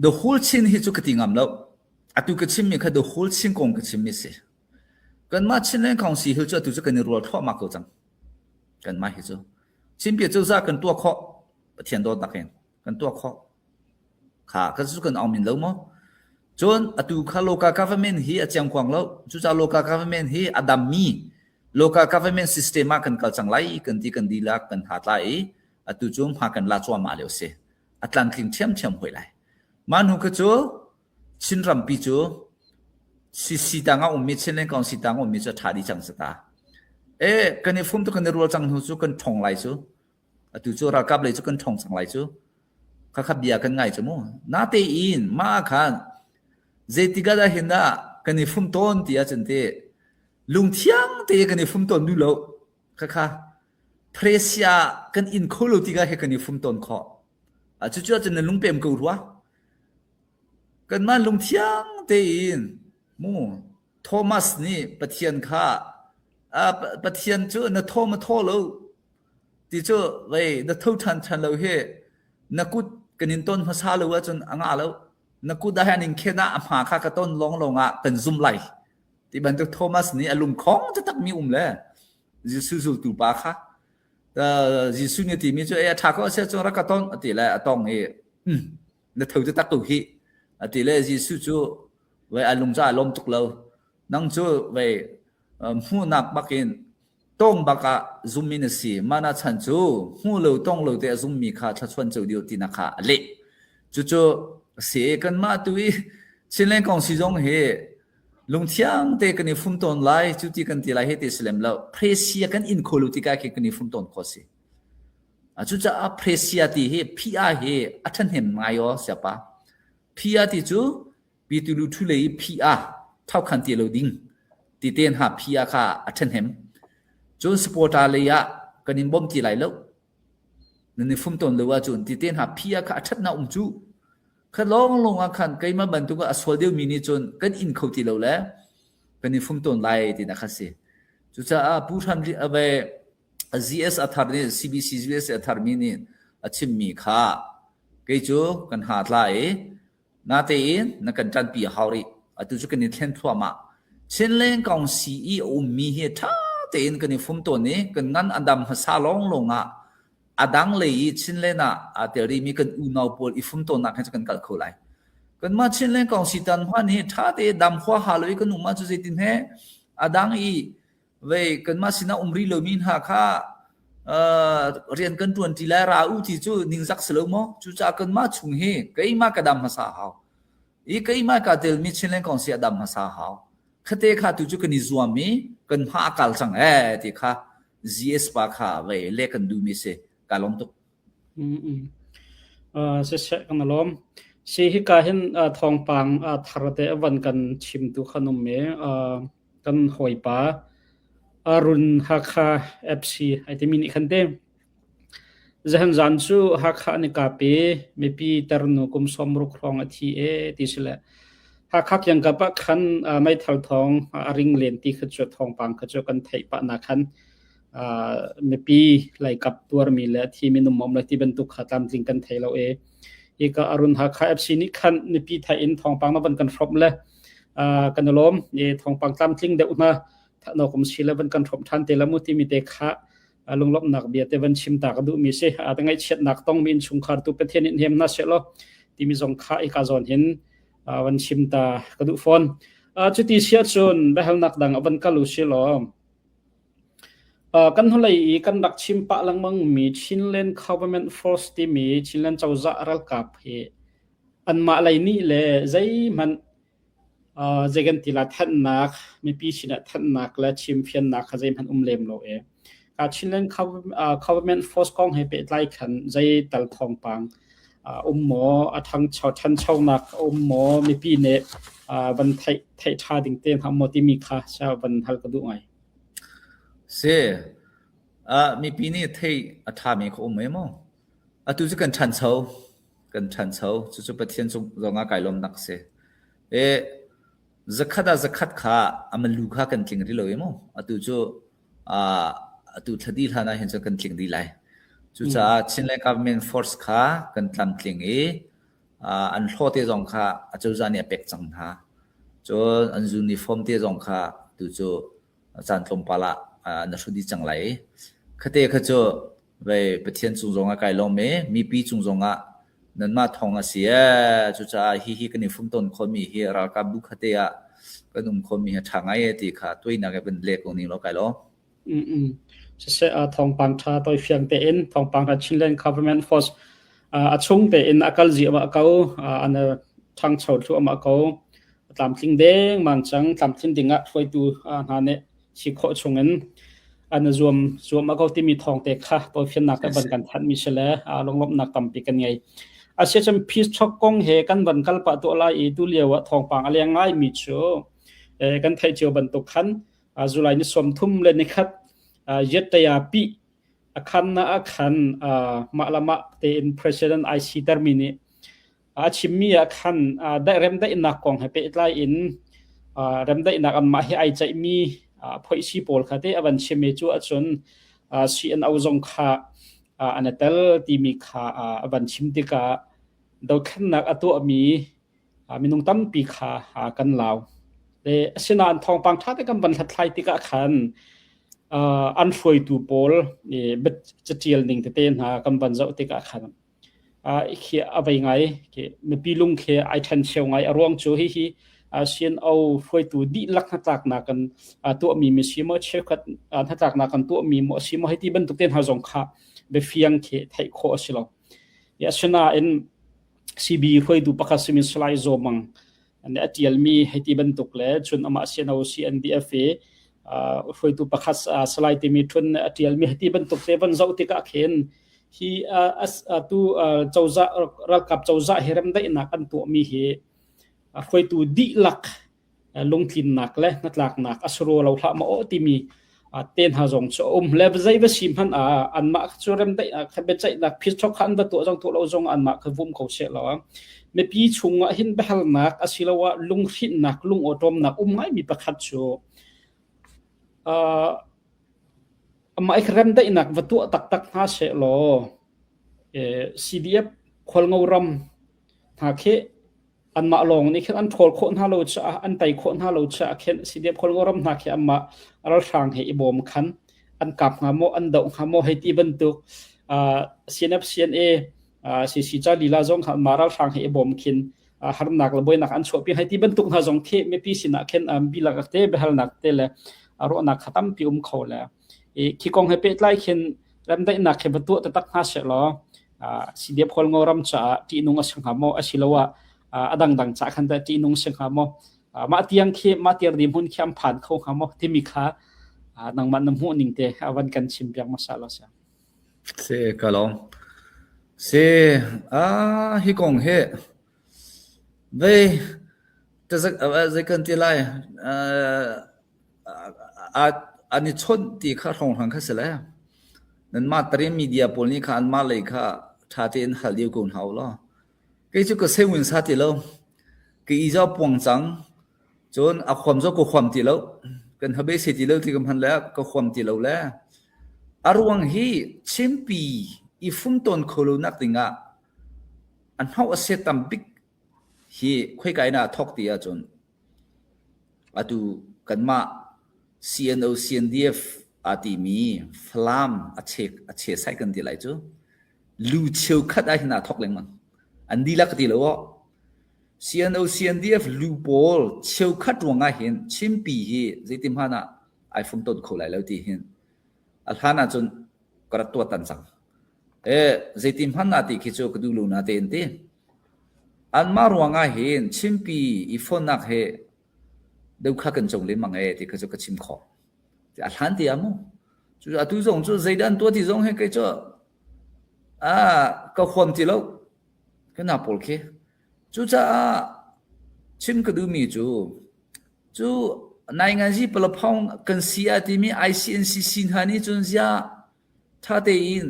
The whole Chin hi cu ka ti ngam lo. Atu ka chimmi kha the whole Chin kong ka chimmi si. Kanmah Chinland Council hi cu atu cu kan i rual thluahmah ko cang. Kanmah hi cu. Chinpia cozah kan tuah khawh. Pathian dawtnak in kan tuah khawh. Kha ka cu kan aung min lo maw? Cun atu kha local government hi a ciangkuang lo. Cucaah local government hi a dammi local government system ah kan kal cang lai kan ti kan dihlak kan ha tla i atu cu hma kan la cuahmah lio si. A tlantling ṭhiamṭhiam hoi lai. Mah hnu kha cu Chin rampi cu CC tang ah ummi Chinland Council tang ummi cu a ṭha dih cang si ta. E kan i fum tu kan i rual cang hnu cu kan ṭhong lai cu. Atu cu ralkap lei cu kan ṭhong cang lai cu. Khakha bia kan ngai cu mu. Natein mah khan zeitik ah dah hin dah kan i fum tawn ti ahcun te lungthiang te kan i fum tawn duh lo. Khakha Presia kan in kho lo tikah he kan i fum tawn khawh. Cucu ahcun na lungpem ko rua. Kanmah lungthiang tein mu Thomas nih Pathian kha Pathian cu na thaw ma thaw lo ti cu vei na tho ṭhan ṭhan lo hi na kut kan in ton hmasa lo ahcun a ngah lo. Na kut ah hin in khen ah a hma kha ka ton lawnglawng ah kan zum lai. Ti bantuk Thomas nih a lungkhong taktak mi um le Jesuh zultu pa kha Jesuh nih a timi cu a ṭha ko a si ahcun rak ka ton a ti le a tong i na tho taktak ko hih a ti le Jesuh cu vei a lung ca a lawm tuk lo nang cu vei hmuhnak bakin tong bak ah zum in a si mana chan cu hmu lo tong lo te a zummi kha thlachuan co dio tinak kha a leh cucu si kanmah tu i Chinland Kongsi zong hi lungthiang te kan i fum tawn lai cu ti kan ti lai he ti si lem lo presia kan in kho lo tikah khi kan i fum tawn kho si cucaah presia ti hi PR hi a ṭhahnem ngai aw siapa PR ti cu pitulu thu lei PR thau khan ti lo ding ti ten ha PR kha a ṭhahnem cun supporter lei ah kan in bawm ti lai lo nan i fum tawn lo ahcun ti te hna PR kha a ṭhatnak um cu Kha lawnglawng ah khan keimah bantuk a sual deuhmi nih cun kan in kho ti lo le kan i fum tawn lai tinak kha si. Cucaah Pu Hram ve GS a thar nih CBC GS a tharmi nih a chimmi kha kei cu kan ha tla i natein na kan ṭanpi a hau rih. Atu cu kan i thlen thluahmah. Chinleng kong CE a ummi hi ṭha tein kan i fum tawn i kan ngan a dam hmasa lawnglawng ah a dang lei i Chinland ah aa tel rihmi kan unau pawl i fumtawnnak he cu kan kal kho lai. Kanmah Chinland kong sitan hman hi ṭha te dam huaha lo i kan um ahcun zeitin he a dang i vei kanmah sinah um rih lomi hna kha rian kan ṭuan ṭi lai ra u ti cu ningzak si lo maw? Cucaah kanmah chung hi keimah ka dam hmasa hau. I keimah kaa telmi Chinland kong si a dam hmasa hau. Khate kha tu cu kan i zuam i kan hma a kal cang ee ti kha GS pa kha vei le kan duhmi si ka lawm tuk. Mm Siseh kan lawm. Si hika hin thawngpang thar te van kan chim tu khan um i kan hawipa Arun Hakha FC ai timi nih khan te Zahan zan cu Hakha an i kap i mipi tarnu kum 60 hrawng a thi e ti si le. Hakha kiangkap ah khan meithal thawng a ring len ti kha cu thawngpang kha cu kan theih pah na khan mipi leikap tuarmi le thi minung um le ti bantuk kha tlamtling kan thei lo e. Hika Arun Hakha FC nih khan mipi thai in thawngpang na van kan hrawmh le kan i lawm. I thawngpang tlamtling deuh hna thahno kum si le van kan hrawmh ṭhan te la mu timi te kha lunglawmhnak bia te van chim ta ka duhmi si. A ngaihchiatnak tongmi innchungkhar tu Pathian in hnem hna seh law timi zong kha ika zawn hin van chim ta ka duh fawn. Cuti siah cun biahalnak dang a van kal u si law kan hnulei i kan rak chim pah lengmang mi Chinland Government Force timi Chinland cozah ralkap hi anmah lei nih le zeihmanh zei kan ti la thanhnak mipi sinah thanhnak le chimfiannak kha zeihmanh um lem lo e. Chinland Government Force kong he pehtlai khan zei tal thawngpang um maw a ṭhangcho ṭhanchonak a um maw mipi nih van theih theih ṭha ding te hna maw timi kha van hal ka duh ngai. Si. Uh, mipi nih theih a ṭhami kha um e maw? Atu cu kan ṭhancho. Kan ṭhancho. Cucu Pathian cung zongah kai lawmnak si. E, zakhat ah zakhat kha a malu kha kan tling rih lo e maw? Atu cu uh, atu thladi hlan ah hin cun kan tling dih lai. Cucaah Chinland Government Force kha kan tlamtling i uh, an hlaw te zong kha acozah nih a pek cang hna. Cun an uniform te zong kha tu cu caan tlawmpal ah uh, na hru dih cang lai. Khate kha cu vei Pathian cung zong ah kai lawm i mipi cung zong ah nanmah thawng a si ee. Cucaah hihi kan i fumton khomi hi ralkap bu khate ah kan um khomi hi a ṭha ngai e ti kha tuainak he van lek ko ning law kai lawm. Mm Siseh thawngpang ṭha tawifiang tein thawngpang ṭha Chinland Government Force a chung tein a kal ziahmah ko an ṭhangcho thluahmah ko tlamtling dengmang cang tlamtlin dingah hruaitu hna nih si khawh chungin an zuam zuam ko timi thawng te kha tawifiannak te van kan thanh mi si le lunglawmhnak tampi kan ngei. Asiacun peace talk kong he kan van kal pah tuah lai i tu lio ah thawngpang a leng ngai mi cu kan theih cio bantuk khan July ni 30 le nikhat Yettaya pi a khan na a khan mah la mah tein president IC termi nih a chimmi ah khan remdaihnak kong he pehtlai in remdaihnak anmah he ai ceihmi phoihsi pawl kha te a van chim i cu ahcun CNO zong kha an i tel timi kha a van chim tikah dothlennak a tuahmi minung tampi kha kan lau. Le asinain thawngpang ṭha te kan van hlathlai tikah khan an hruaitu pawl catial ning tete hna kan van zoh tikah khan khi a vei ngai. Mipi lung khi ai ṭhencheu ngai. A ruang cu hihi CNO hruaitu dihlak hnatlaknak kan tuahmi mi si maw cheukhat hnatlaknak kan tuahmi maw a si maw hei ti bantuk te hna zong kha biafiang khi theih khawh a si lo. Asinain CB hruaitu pakhat simi Salai Zaw Mang nih a ṭialmi hei ti bantuk le cun amah CNO CNDF i hruaitu pakhat Salai timi ṭhun nih a ṭialmi hei ti bantuk te van zoh tikah khin hi tu cozah ralkap cozah hi remdaihnak an tuahmi hi hruaitu dihlak lungtlinnak le hnatlaknak a si rua lo hlah maw aw timi te hna zong cu a um le zei va si hmanh ah anmah cu remdaihnak kha biaceihnak phichuak kha an va tuah zong tuah lo zong anmah kha vum ko seh law mipi chungah hin biahalnak asiloah lunghrinhnak lungawṭawmnak um ngaimi pakhat cu amah i remdaihnak va tuah taktak hna seh law CDF khualngo ram hna khi anmah lawng nih khin an ṭhawl khawh hna lo caah an tei khawh hna lo caah khin CDF Khualngo ram hna khi anmah ralhrang he i bawm khan an kap hnga maw an doh hnga maw hei ti bantuk CNF CNA CC ca lila zong kha anmah ralhrang he i bawm khin harnak le buainak an chuahpi hei ti bantuk hna zong khi mipi sinah khin bilak te biahalnak te le ruahnak kha tampi um kho le khi kong he pehtlai khin remdaihnak khi va tuah taktak hna seh law CDF Khualngo ram caah ṭihnung a si hnga maw asiloah a dangdang ca khan tah ṭihnung si hnga maw mah tiang khi mah tiang dirhmun khi an phan kho hnga maw timi kha nangmah na hmuh ning te a van kan chim piak hmasa law sia. Si ka lawm. Si ah hi kong hi vei zei kan ti lai an i chawnh ti kha hrawnghrang kha si le nanmah Tarian media pawl nih kha anmah lei kha ṭha tein hal deuh ko hna u law kei cu ka sewin sa ti lo. Ka i zo puang cang. Cun a huam zo ka huam ti lo. Kan habe se ti lo ti ka hman le ka huam ti lo le. A ruang hi Chinpi i fumtawn kho lo nak ding ah a hnauh a se tam bik hi khoika in ah thok ti ahcun atu kanmah CNO CNDF aa timi Falam a che a che sai kan ti lai cu lu cheukhat ah hin aa thok lengmang. An dihlak ka ti lo aw. CNO CNDF lu pawl cheukhat ruang ah hin Chinpi hi zeitin hmanh ah ai fumton kho lai lo ti hin a hlan ahcun ka rak tuah tan cang. E zeitin hmanh ah ti khi cu ka duh lo na te an ti. Anmah ruang ah hin Chinpi i fonnak he deuh kha kan cong lengmang e ti kha cu ka chim khawh. A hlan ti ah mu. Cu atu zong cu zeidah an tuah ti zong he kei cu a ka huam ti lo. Ka na pawl khi. Cucaah chim ka duhmi cu cu nainganzi palaphong kan si a timi ICNCC hna nih cun ziah ṭha tein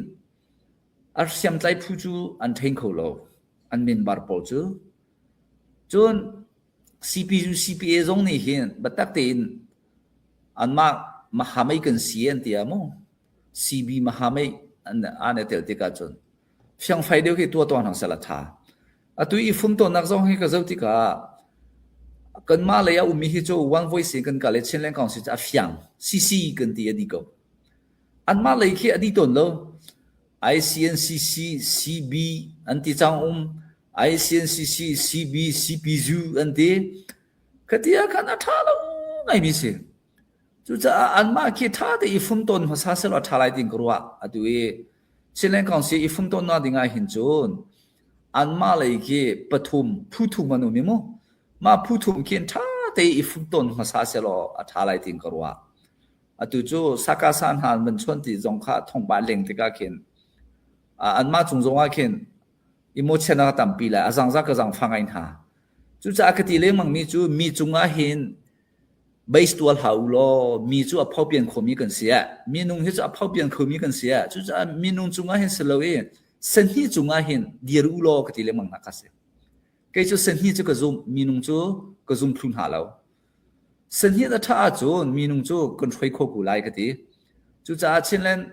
a hriamtlai phu cu an ṭhen kho lo an member pawl cu. Cun CPU CPA zong nih hin biatak tein anmah mahamei kan si an ti ah mu CB mahamei an an i tel tikah cun fiangfai deuh khi tuah tuah hna seh la ṭha. Atu i fumtonak zong hi ka zoh tikah kanmah lei a ummi hi cu one voice in kan kal i Chinland Council cu a fiang CC kan ti a dih ko. Anmah lei khi a dih tawn lo. ICNCC, CB an ti cang um. ICNCC, CB, CPZU an ti. Kati ah khan a ṭha lo ngaimi si. Cucaah anmah khi ṭha te i fumtawn hmasa selaw a ṭha lai tiin ka ruah. Atu i Chinland Council i fumtawnnak ding ah hin cun anmah lei khi pathum phu thum an um i mu. Mah phu thum khin ṭha te i fumtawn hmasa selaw a ṭha lai tiin ka ruah. Atu cu Sakasa hna an van chuan ti zong kha thongpa leng tikah khin anmah cung zong ah khin emotion a tampi lai a zangzak ka zangfa ngai hna. Cucaah ka ti lengmang mi cu mi cungah hin base tual hau u law mi cu a phopian khomi kan si eh. Minung hi cu a phopian khomi kan si eh. Cucaah minung cungah hin si lo i sahni cungah hin dir u law ka ti lengmang nak ka si. Kei cu sahni cu ka zum, minung cu ka zum thlu hna lo. Sahni a ṭha ahcun minung cu kan hruai kho ko lai ka ti. Cucaah Chinland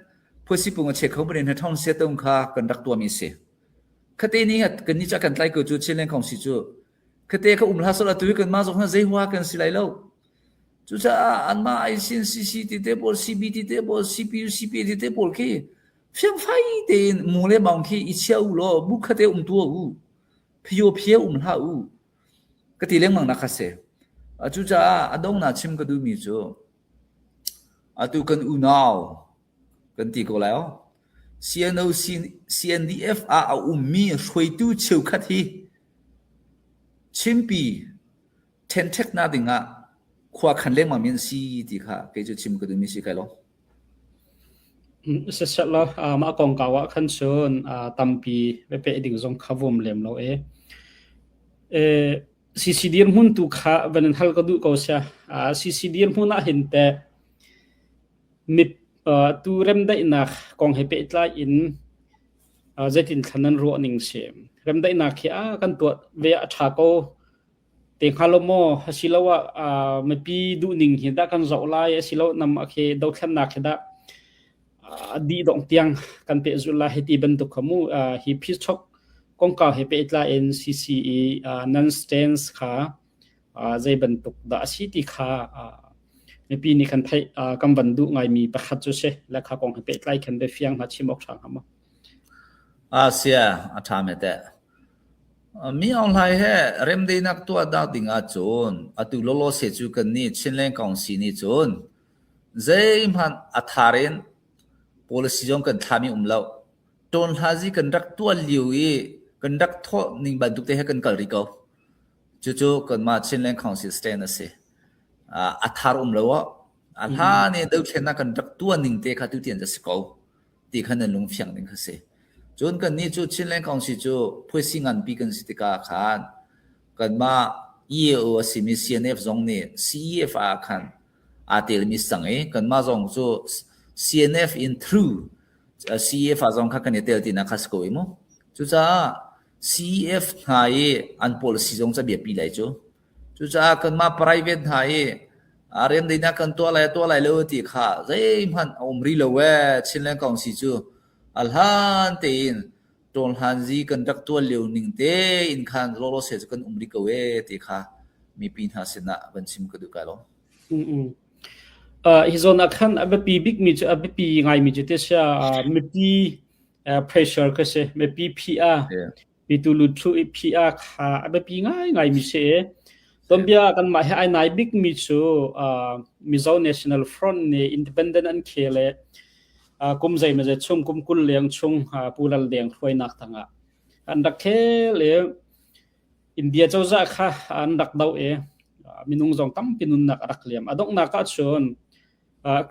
phuasipung a che kho bane hna thong sia tung kha kan rak tuahmi si. Khate ni kan ni ca kan tlai ko cu Chinland Council cu khate ka um hlah sawh atu kan mah zong zei hua kan si lai lo. Cucaah anmah ICNCC ti te pawl CB ti te pawl CPU CPA ti te pawl khi fiangfai tein mu le maung khi i chia u law bu khate um tua u. Phio phia um hlah u. Ka ti lengmang nak kha si. Cucaah a dongnak chim ka duhmi cu atu kan unau kan ti ko lai aw. CNO CNDF ah a ummi hruaitu cheukhat hi Chinpi ṭhenṭheknak ding ah khua khan lengmang mi an si ti kha kei cu chim ka duhmi si kai lo. Siseh mah kongkau ah khan cun tampi peh ding zong kha vum lem lo e. CC dirhmun tu kha van in hal ka duh ko sia. CC dirhmun ah hin teh mi tu remdaihnak kong he pehtlai in zeitin thlan nan ruah ning si. Remdaihnak hi a kan tuah ve a ṭha ko te hnga lo maw asiloah mipi duhning hi dah kan zoh lai asilo nam a khi dothlennak hi dah dih dong tiang kan pehzulh lai hiti bantuk kha mu hi peace talk kongkau he pehtlai in CCE non stance kha zei bantuk dah a si ti kha mipi nih kan theih kan van duh ngaimi pakhat cu si le kha kong he pehtlai khan biafiang hna chim awk ṭha hnga maw? Asia a ṭha me teh. Mi Aung Hlaing he remdaihnak tuah dak ding ahcun atu lawlaw se cu kan nih Chinland Council nih cun zeihmanh a thar in policy zong kan thlami um lo. Ṭawnhlazi kan rak tuah lio i kan rak thawh ning bantuk te he kan kal rih ko. Cucu kanmah Chinland Council stand a si. A thar um lo ah a hlan i dothlennak kan rak tuah ning te kha tutian a si ko. Ti kha nan lungfiang ding kha si. Cun kannih cu Chinland Council cu phuaisi nganpi kan si tikah khan kanmah EAO a simi CNF zong nih CEF ah khan aa telmi si cang i kanmah zong cu CNF in through CEF ah zong kha kan i tel tinak kha si ko i mu. Cucaah CEF hna i an policy zong cu a biapi lai cu. Cucaah kanmah private hna i riandeinak kan tuah lai tuah lai lo ti kha zeihmanh a um rih lo ee. Chinland Council cu a hlan tein ṭawnhlanzi kan rak tuah lio ning tein khan lawlaw se cu kan um rih ko ee ti kha mipi hna sinah van chim ka duh kai lo. Hi zawn ah khan a biapi bikmi cu a biapi ngaimi cu te sia mipi pressure kha si mipi PR pitu luthu i PR kha a biapi ngaingai mi si i tuanbia kanmah he ai nai bikmi cu Mizo National Front nih independent an khel i kum zeimawzat chung kum 20 leng chung Pu Lal Deng hruainak tangah an rak khel i India cozah kha an rak doh i minung zong tampi nunnak a rak liam. A donghnak ahcun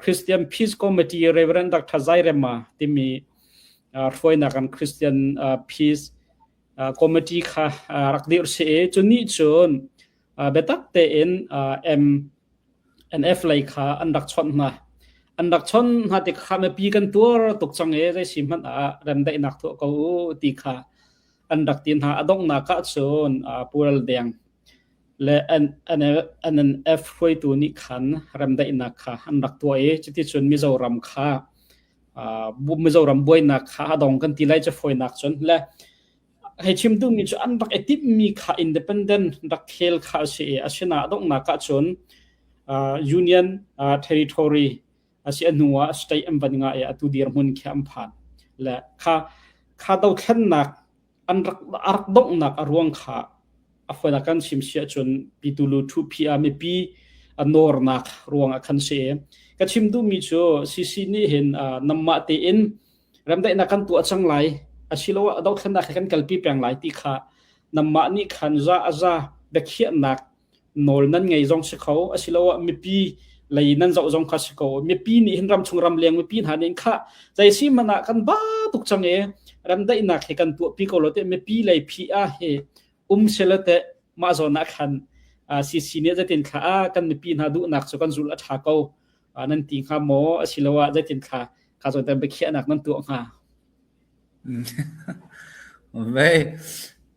Christian Peace Committee Reverend Dr. Zairema timi hruainak an Christian Peace Committee kha rak dirh si i cu nih cun biatak tein M NF lei kha an rak chawnh hna. An rak chawnh hna tik kha mipi kan tuar tuk cang i zei si hmanh ah remdaihnak tuah ko u ti kha an rak ti hna. A donghnak ah cun Pu Ral Deng le NNF hruaitu nih khan remdaihnak kha an rak tuah i cuticun Mizoram kha Mizoram buainak kha a dong kan ti lai cu fawinak cun le hei chim duhmi cu an rak i timhmi kha independent rak khel kha a si i asinain a donghnak ahcun union territory a si a hnu ah state an van ngah i atu dirhmun khi an phan le kha kha dothlennak an rak a rak donghnak a ruang kha a fawinak kan chim si ahcun pitulu thupi ah mipi a nawrnak ruang ah khan si ka chim duhmi cu CC nih hin namah tein remdaihnak kan tuah cang lai asiloah dothlennak he kan kalpi peng lai ti kha namah nih khan za a za biakhiahnak nawl nan ngei zong si kho asiloah mipi lei nan zoh zong kha si ko mipi nih hin ramchung ramleng mipi hna nih kha zei si man ah kan ba tuk cang i remdaihnak hi kan tuahpi ko lo te mipi lei phi ah hi um sela te mah zawn ah khan CC nih zeitin thla ah kan mipi hna duhnak cu kan zulh a ṭha ko nan ti hnga maw asiloah zeitin thla ka zawn tan biakhiahnak nan tuah hnga? Vei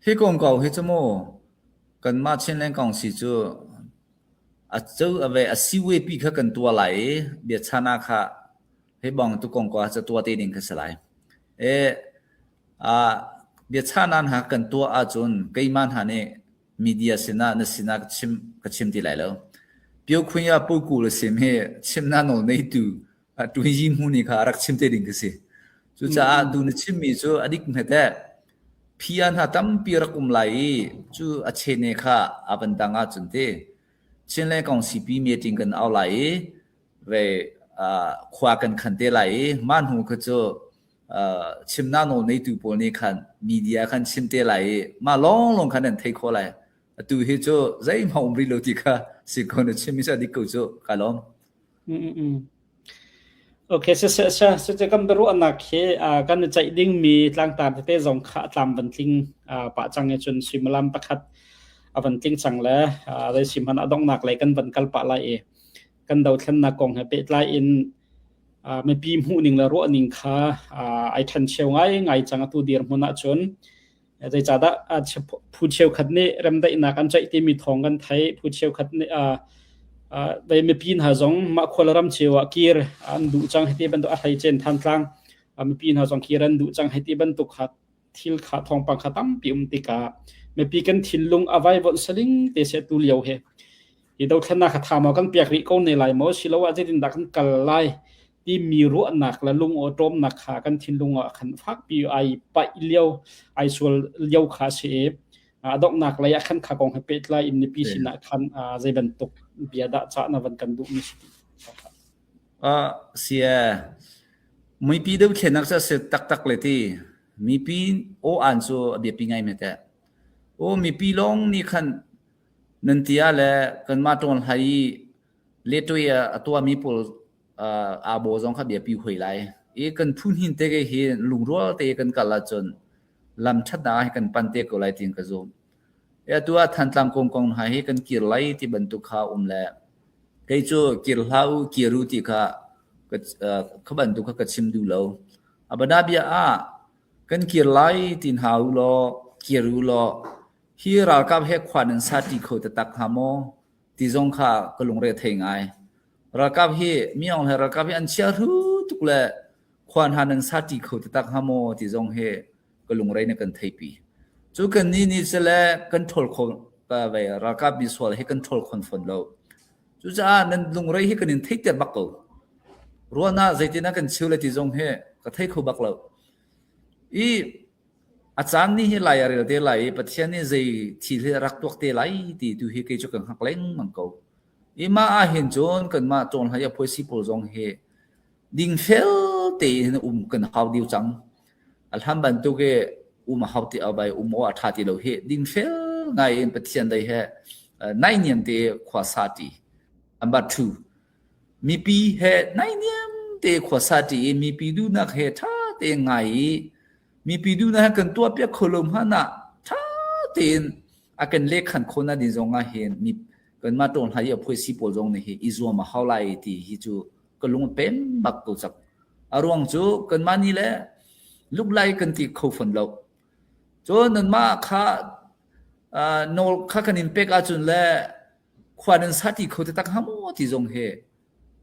hi kong ko hi cu mu kanmah Chinland Council cu a cu a ve a siwe pi kha kan tuah lai i biachana kha hi bang tu kong ko ca tuah te ding kha si lai. E a biachana hna kan tuah ahcun keimah hna nih media sinah na sinah ka chim ka chim ti lai lo. Pio Khunya Pu Ku le sim hi chimna nawl neitu tuhi hmu ni kha rak chim te ding ka si. Cucaah tu na chimmi cu a dik hme teh. Phia hna tampi rak um lai i cu a chene kha a van dang ahcun ti Chinland Council pi meeting kan au lai i ve khua kan khan te lai i mah hnu kha cu chimnak nawl neitu pawl nih khan media khan chim te lai i mah lawnglawng khan an thei khawh lai. Atu hi cu zeihmanh um rih lo ti kha si ko na chimmi cu a dik ko cu ka lawm. Okay, siseh, kan biaruahnak hi kan i ceih dingmi tlangtar tete zong kha a tlam van tling pah cang i cun suimilam pakhat a van tling cang le zei si hmanh a donghnak lei kan van kal pah lai i kan dothlennak kong he pehtlai in mipi hmuhning le ruahning kha ai ṭhencheu ngaingai cang atu dirhmun ahcun Zeicahdah phu cheukhat nih remdaihnak an ceih timi thawng kan theih. Phu cheukhat nih mipi hna zong mah khua le ram cio ah kir an duh cang hiti bantuk a hleicen Thantlang mipi hna zong kir an duh cang hiti bantuk kha thil kha thawngpang kha tampi um tikah mipi kan thinlung a vaivuanh saling te se tu lio he hi dothlennak kha tha maw kan piak rih ko ne lai maw siloah zeitindah kan kal lai timi ruahnak le lung awṭawmnak kha kan thinlung ah khan fakpi ai paih lio ai sual lio kha si i a donghnak lei ah khan kha kong he pehtlai in mipi sinah khan zei bantuk bia dah cah na van kan duh mi si ti Ah sia mipi dothlennak cu a si taktak le ti mipi aw an cu a biapi ngai me teh o mipi lawng nih khan nan ti ah le kanmah ṭawn hlai i letwe a tuahmi pawl aa baw zong kha biapi hoi lai. I kan phu hnin te ke hi lungrual te kan kal ahcun lam ṭhatnak hi kan pan te ko lai tiin ka zum. E atu ah Thantlang kong kong hna hi kan kir lai ti bantuk kha um le kei cu kir hlah u kir u ti kha kha bantuk kha ka chim duh lo. Abana bia ah kan kir lai tin hau law. kir u law hi ralkap he khua nan sa ṭi kho taktak hnga maw ti zong kha ka lungre thei ngai. Ralkap hi miong he ralkap hi an chia hru tuk le khua hna nan sa ṭi kho taktak hnga maw ti zong hi ka lungrei na kan theipi. Cu kan ni ni cu le kan ṭhawl kho ve ralkap mi sual hi kan ṭhawl khon fawn lo. Cucaah nan lungrei hi kan in theiter bak ko. Ruahnak zeitin ah kan cheu le ti zong hi ka thei kho bak lo. I a caan ni hi lai a rel te lai i Pathian nih zei thil hi a rak tuak te lai ti tu hi kei cu ka hngak lengmang ko. I mah ah hin cun kanmah cawnhlai a phuaisi pawl zong hi dingfel tein um kan hau dih cang. A hlan bantuk i um a hau ti bai um awk a ṭha ti lo hi dingfel ngai in Pathian lei he naihniam te khua sa ṭi. Number two, mipi he naihniam te khua sa ṭi i mipi duhnak he ṭha tein ngai i mipi duhnak he kan tuahpiak kho lo hmanh ah ṭha tein a kan lehkhan khawhnak ding zong ah hin mi kanmah ṭawn hlai i a phuaisi pawl zong nih hi i zuam a hau lai ti hi cu ka lung a pem bak ko cang. A ruang cu kanmah nih le luklai kan ti kho fawn lo. Cun nanmah kha nawl kha kan in pek ahcun le khua nan sa ti kho taktak hnga maw ti zong hi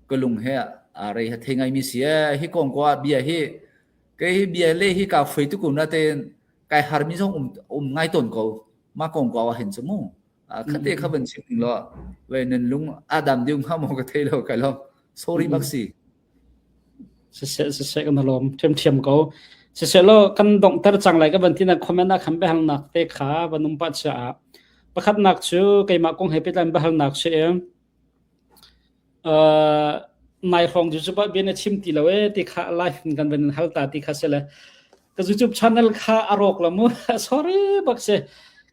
ka lung he a rei ha thei ngaimi si ee. Hi kong ko ah bia hi kei hi bia le hi kaa foi tuk ko natein kai harmi zong um, um ngai tawn ko. Mah kong ko ah hin cu mu. Khate kha van chim ning law ve nan lung a dam deuh hnga maw ka thei lo kai lom. Sorry bak si. Siseh siseh kan lawm ṭhiamṭhiam ko. Siseh law kan donghter cang lai ka van tina comment ah khan biahalnak te kha van um pah caah pakhatnak cu keimah kong he pehtlai in biahalnak si i uh, nai hrawng cu cu bia na chim ti lo e ti kha live in kan van hal ta ti kha si le ka YouTube channel kha a rawk lo mu sorry bak si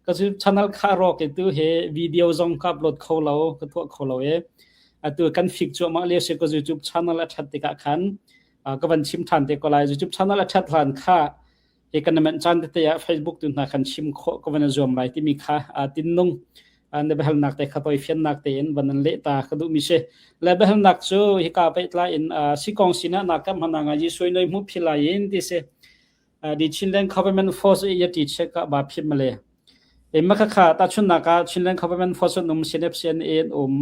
ka YouTube channel kha a rawk i tu he video zong ka upload kho lo ka tuah kho lo e atu kan fik cuahmah lio si ka YouTube channel a that tikah khan ka van chim than te ko lai YouTube channel a that hlan kha he kan man chan te ah Facebook tu hna khan chim khawh ka van zuam lai timi kha tinnung na biahalnak te kha toi fiannak te in van an leh ta ka duh mi si le biahalnak cu hika pehtlai in sikong sinah na kam hana nga ji soi noi mu philai in ti si di Chinland Government Force i yati che ka ba phim male e ma kha kha ta chun na ka Chinland Government Force num CNF CNA um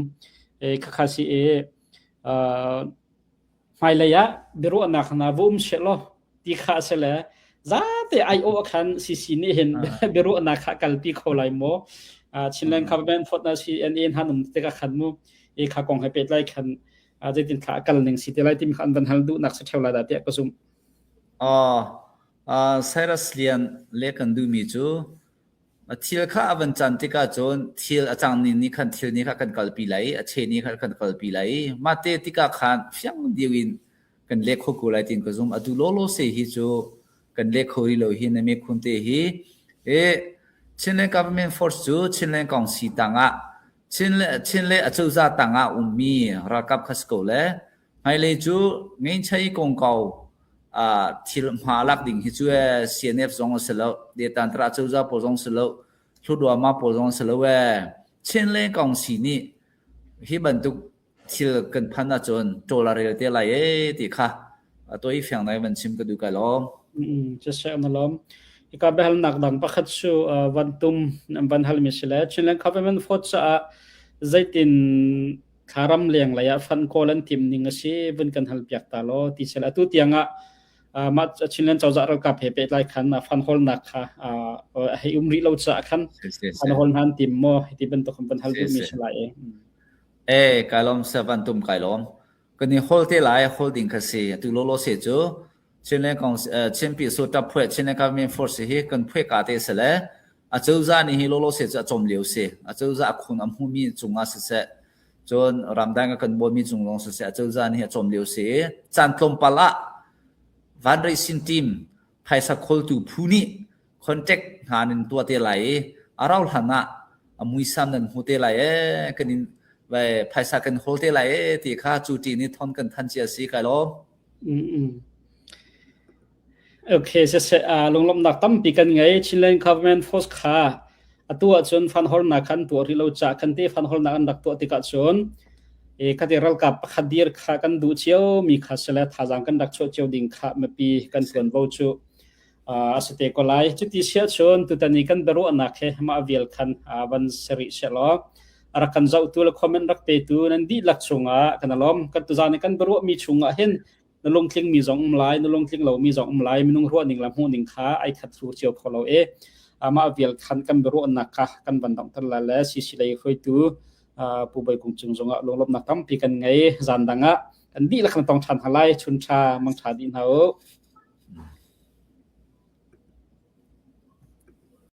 e kha kha si e hmailei ah biaruahnak hna va um seh law ti kha a si le zate ai-awh khan CC nih hin biaruahnak kha kalpi kho lai maw Chinland government phot na CNA han um tikah khan mu e kha kong he pehtlai khan zeitin thla kal ning si te lai timi kha an van hal duhnak si theo lai dah tiah ka zumh. Uh, Cyrus Lian le kan duhmi cu Thil kha a van can tikah cun thil a cang ning nih khan thil nih kha kan kalpi lai i a che nih khan kan kalpi lai i mahte tikah khan fiang deuh in kan leh kho ko lai tiin ka zumh. Atu lawlaw se hi cu kan leh kho rih lo hi na miphun te hi. I Chinland Government Force cu Chinland Kongsi tangah Chinland acozah tangah ummi ralkap kha si ko le Hmailei cu ngeinchei kongkau thil hma lak ding hi cu CNF zong a si lo, Detantra cozah pawl zong si lo, Hlutruama pawl zong si lo ee. Chinland Kongsi nih hi bantuk thil kan phan ahcun ṭawl a rel te lai ee ti kha toi fiang nai van chim ka duh kai lawm. Siseh na lawm. Hika biahalnak dang pakhat cu van tum van halmi si le Chinland Government Force caah zeitin Thlaram lenglei ah fund kawl an timh ning a si vun kan hal piak ta law ti sel atu tiang ah mah Chinland cozah ralkap he pehtlai khan fund hawlnak kha hei um rih lo caah khan fund hawl hna an tim maw ti bantuk kan van hal duhmi si lai e. Eh kai lawm se van tum kai lawm. Kan i hol te lai hol ding kha si atu lolo se cu Chinland kong Chinpi so tap phuai Chinland government force hi kan phuai ka te se le Acozah nih hi lawlaw se cu a cawm lio si. Acozah a khun a hmumi cungah siseh, cun ramdang a kan bawmi cung zong siseh, acozah nih a cawm lio si i caan tlawmpal ah fundraising team phaisa khawltu phu nih contact hna nan tuah te lai i a rau hlan ah a muisam nan hmu te lai ee kan in phaisa kan hawl te lai ee ti kha cu ti nih thon kan than cia si kai lawm. Mm-mm. Okay, siseh, lunglawmhnak tampi kan ngei. Chinland Government Force kha atu ahcun fund hawlnak kha an tuah rih lo caah kan te fund hawlnak an rak tuah tikah cun e khati ralkap pakhat dir kha kan duh cio mi kha sile thazaang kan rak chuah cio ding kha mipi kan tuanvo cu. A si te ko lai. Cuti siah cun tutan i kan biaruahnak he mah vial khan van si rih sehlaw a rak kan zohtu le comment rak petu nan dihlak chungah kan alawm. Kan tuzan i kan biaruahmi chungah hin na lungtling mi zong um lai, na lungtling lomi zong um lai, minung ruahning le hmuhning kha ai khat thlu cio kho lo i mah vial khan kan biaruahnak kha kan van donghter lai le CC lei hruaitu Pu Bawi Kung Cung zongah lunglawmhnak tampi kan ngei. Zan dang ah kan dihlak kan tong ṭhan hna lai. Chun ṭha, mang ṭha dih hna u.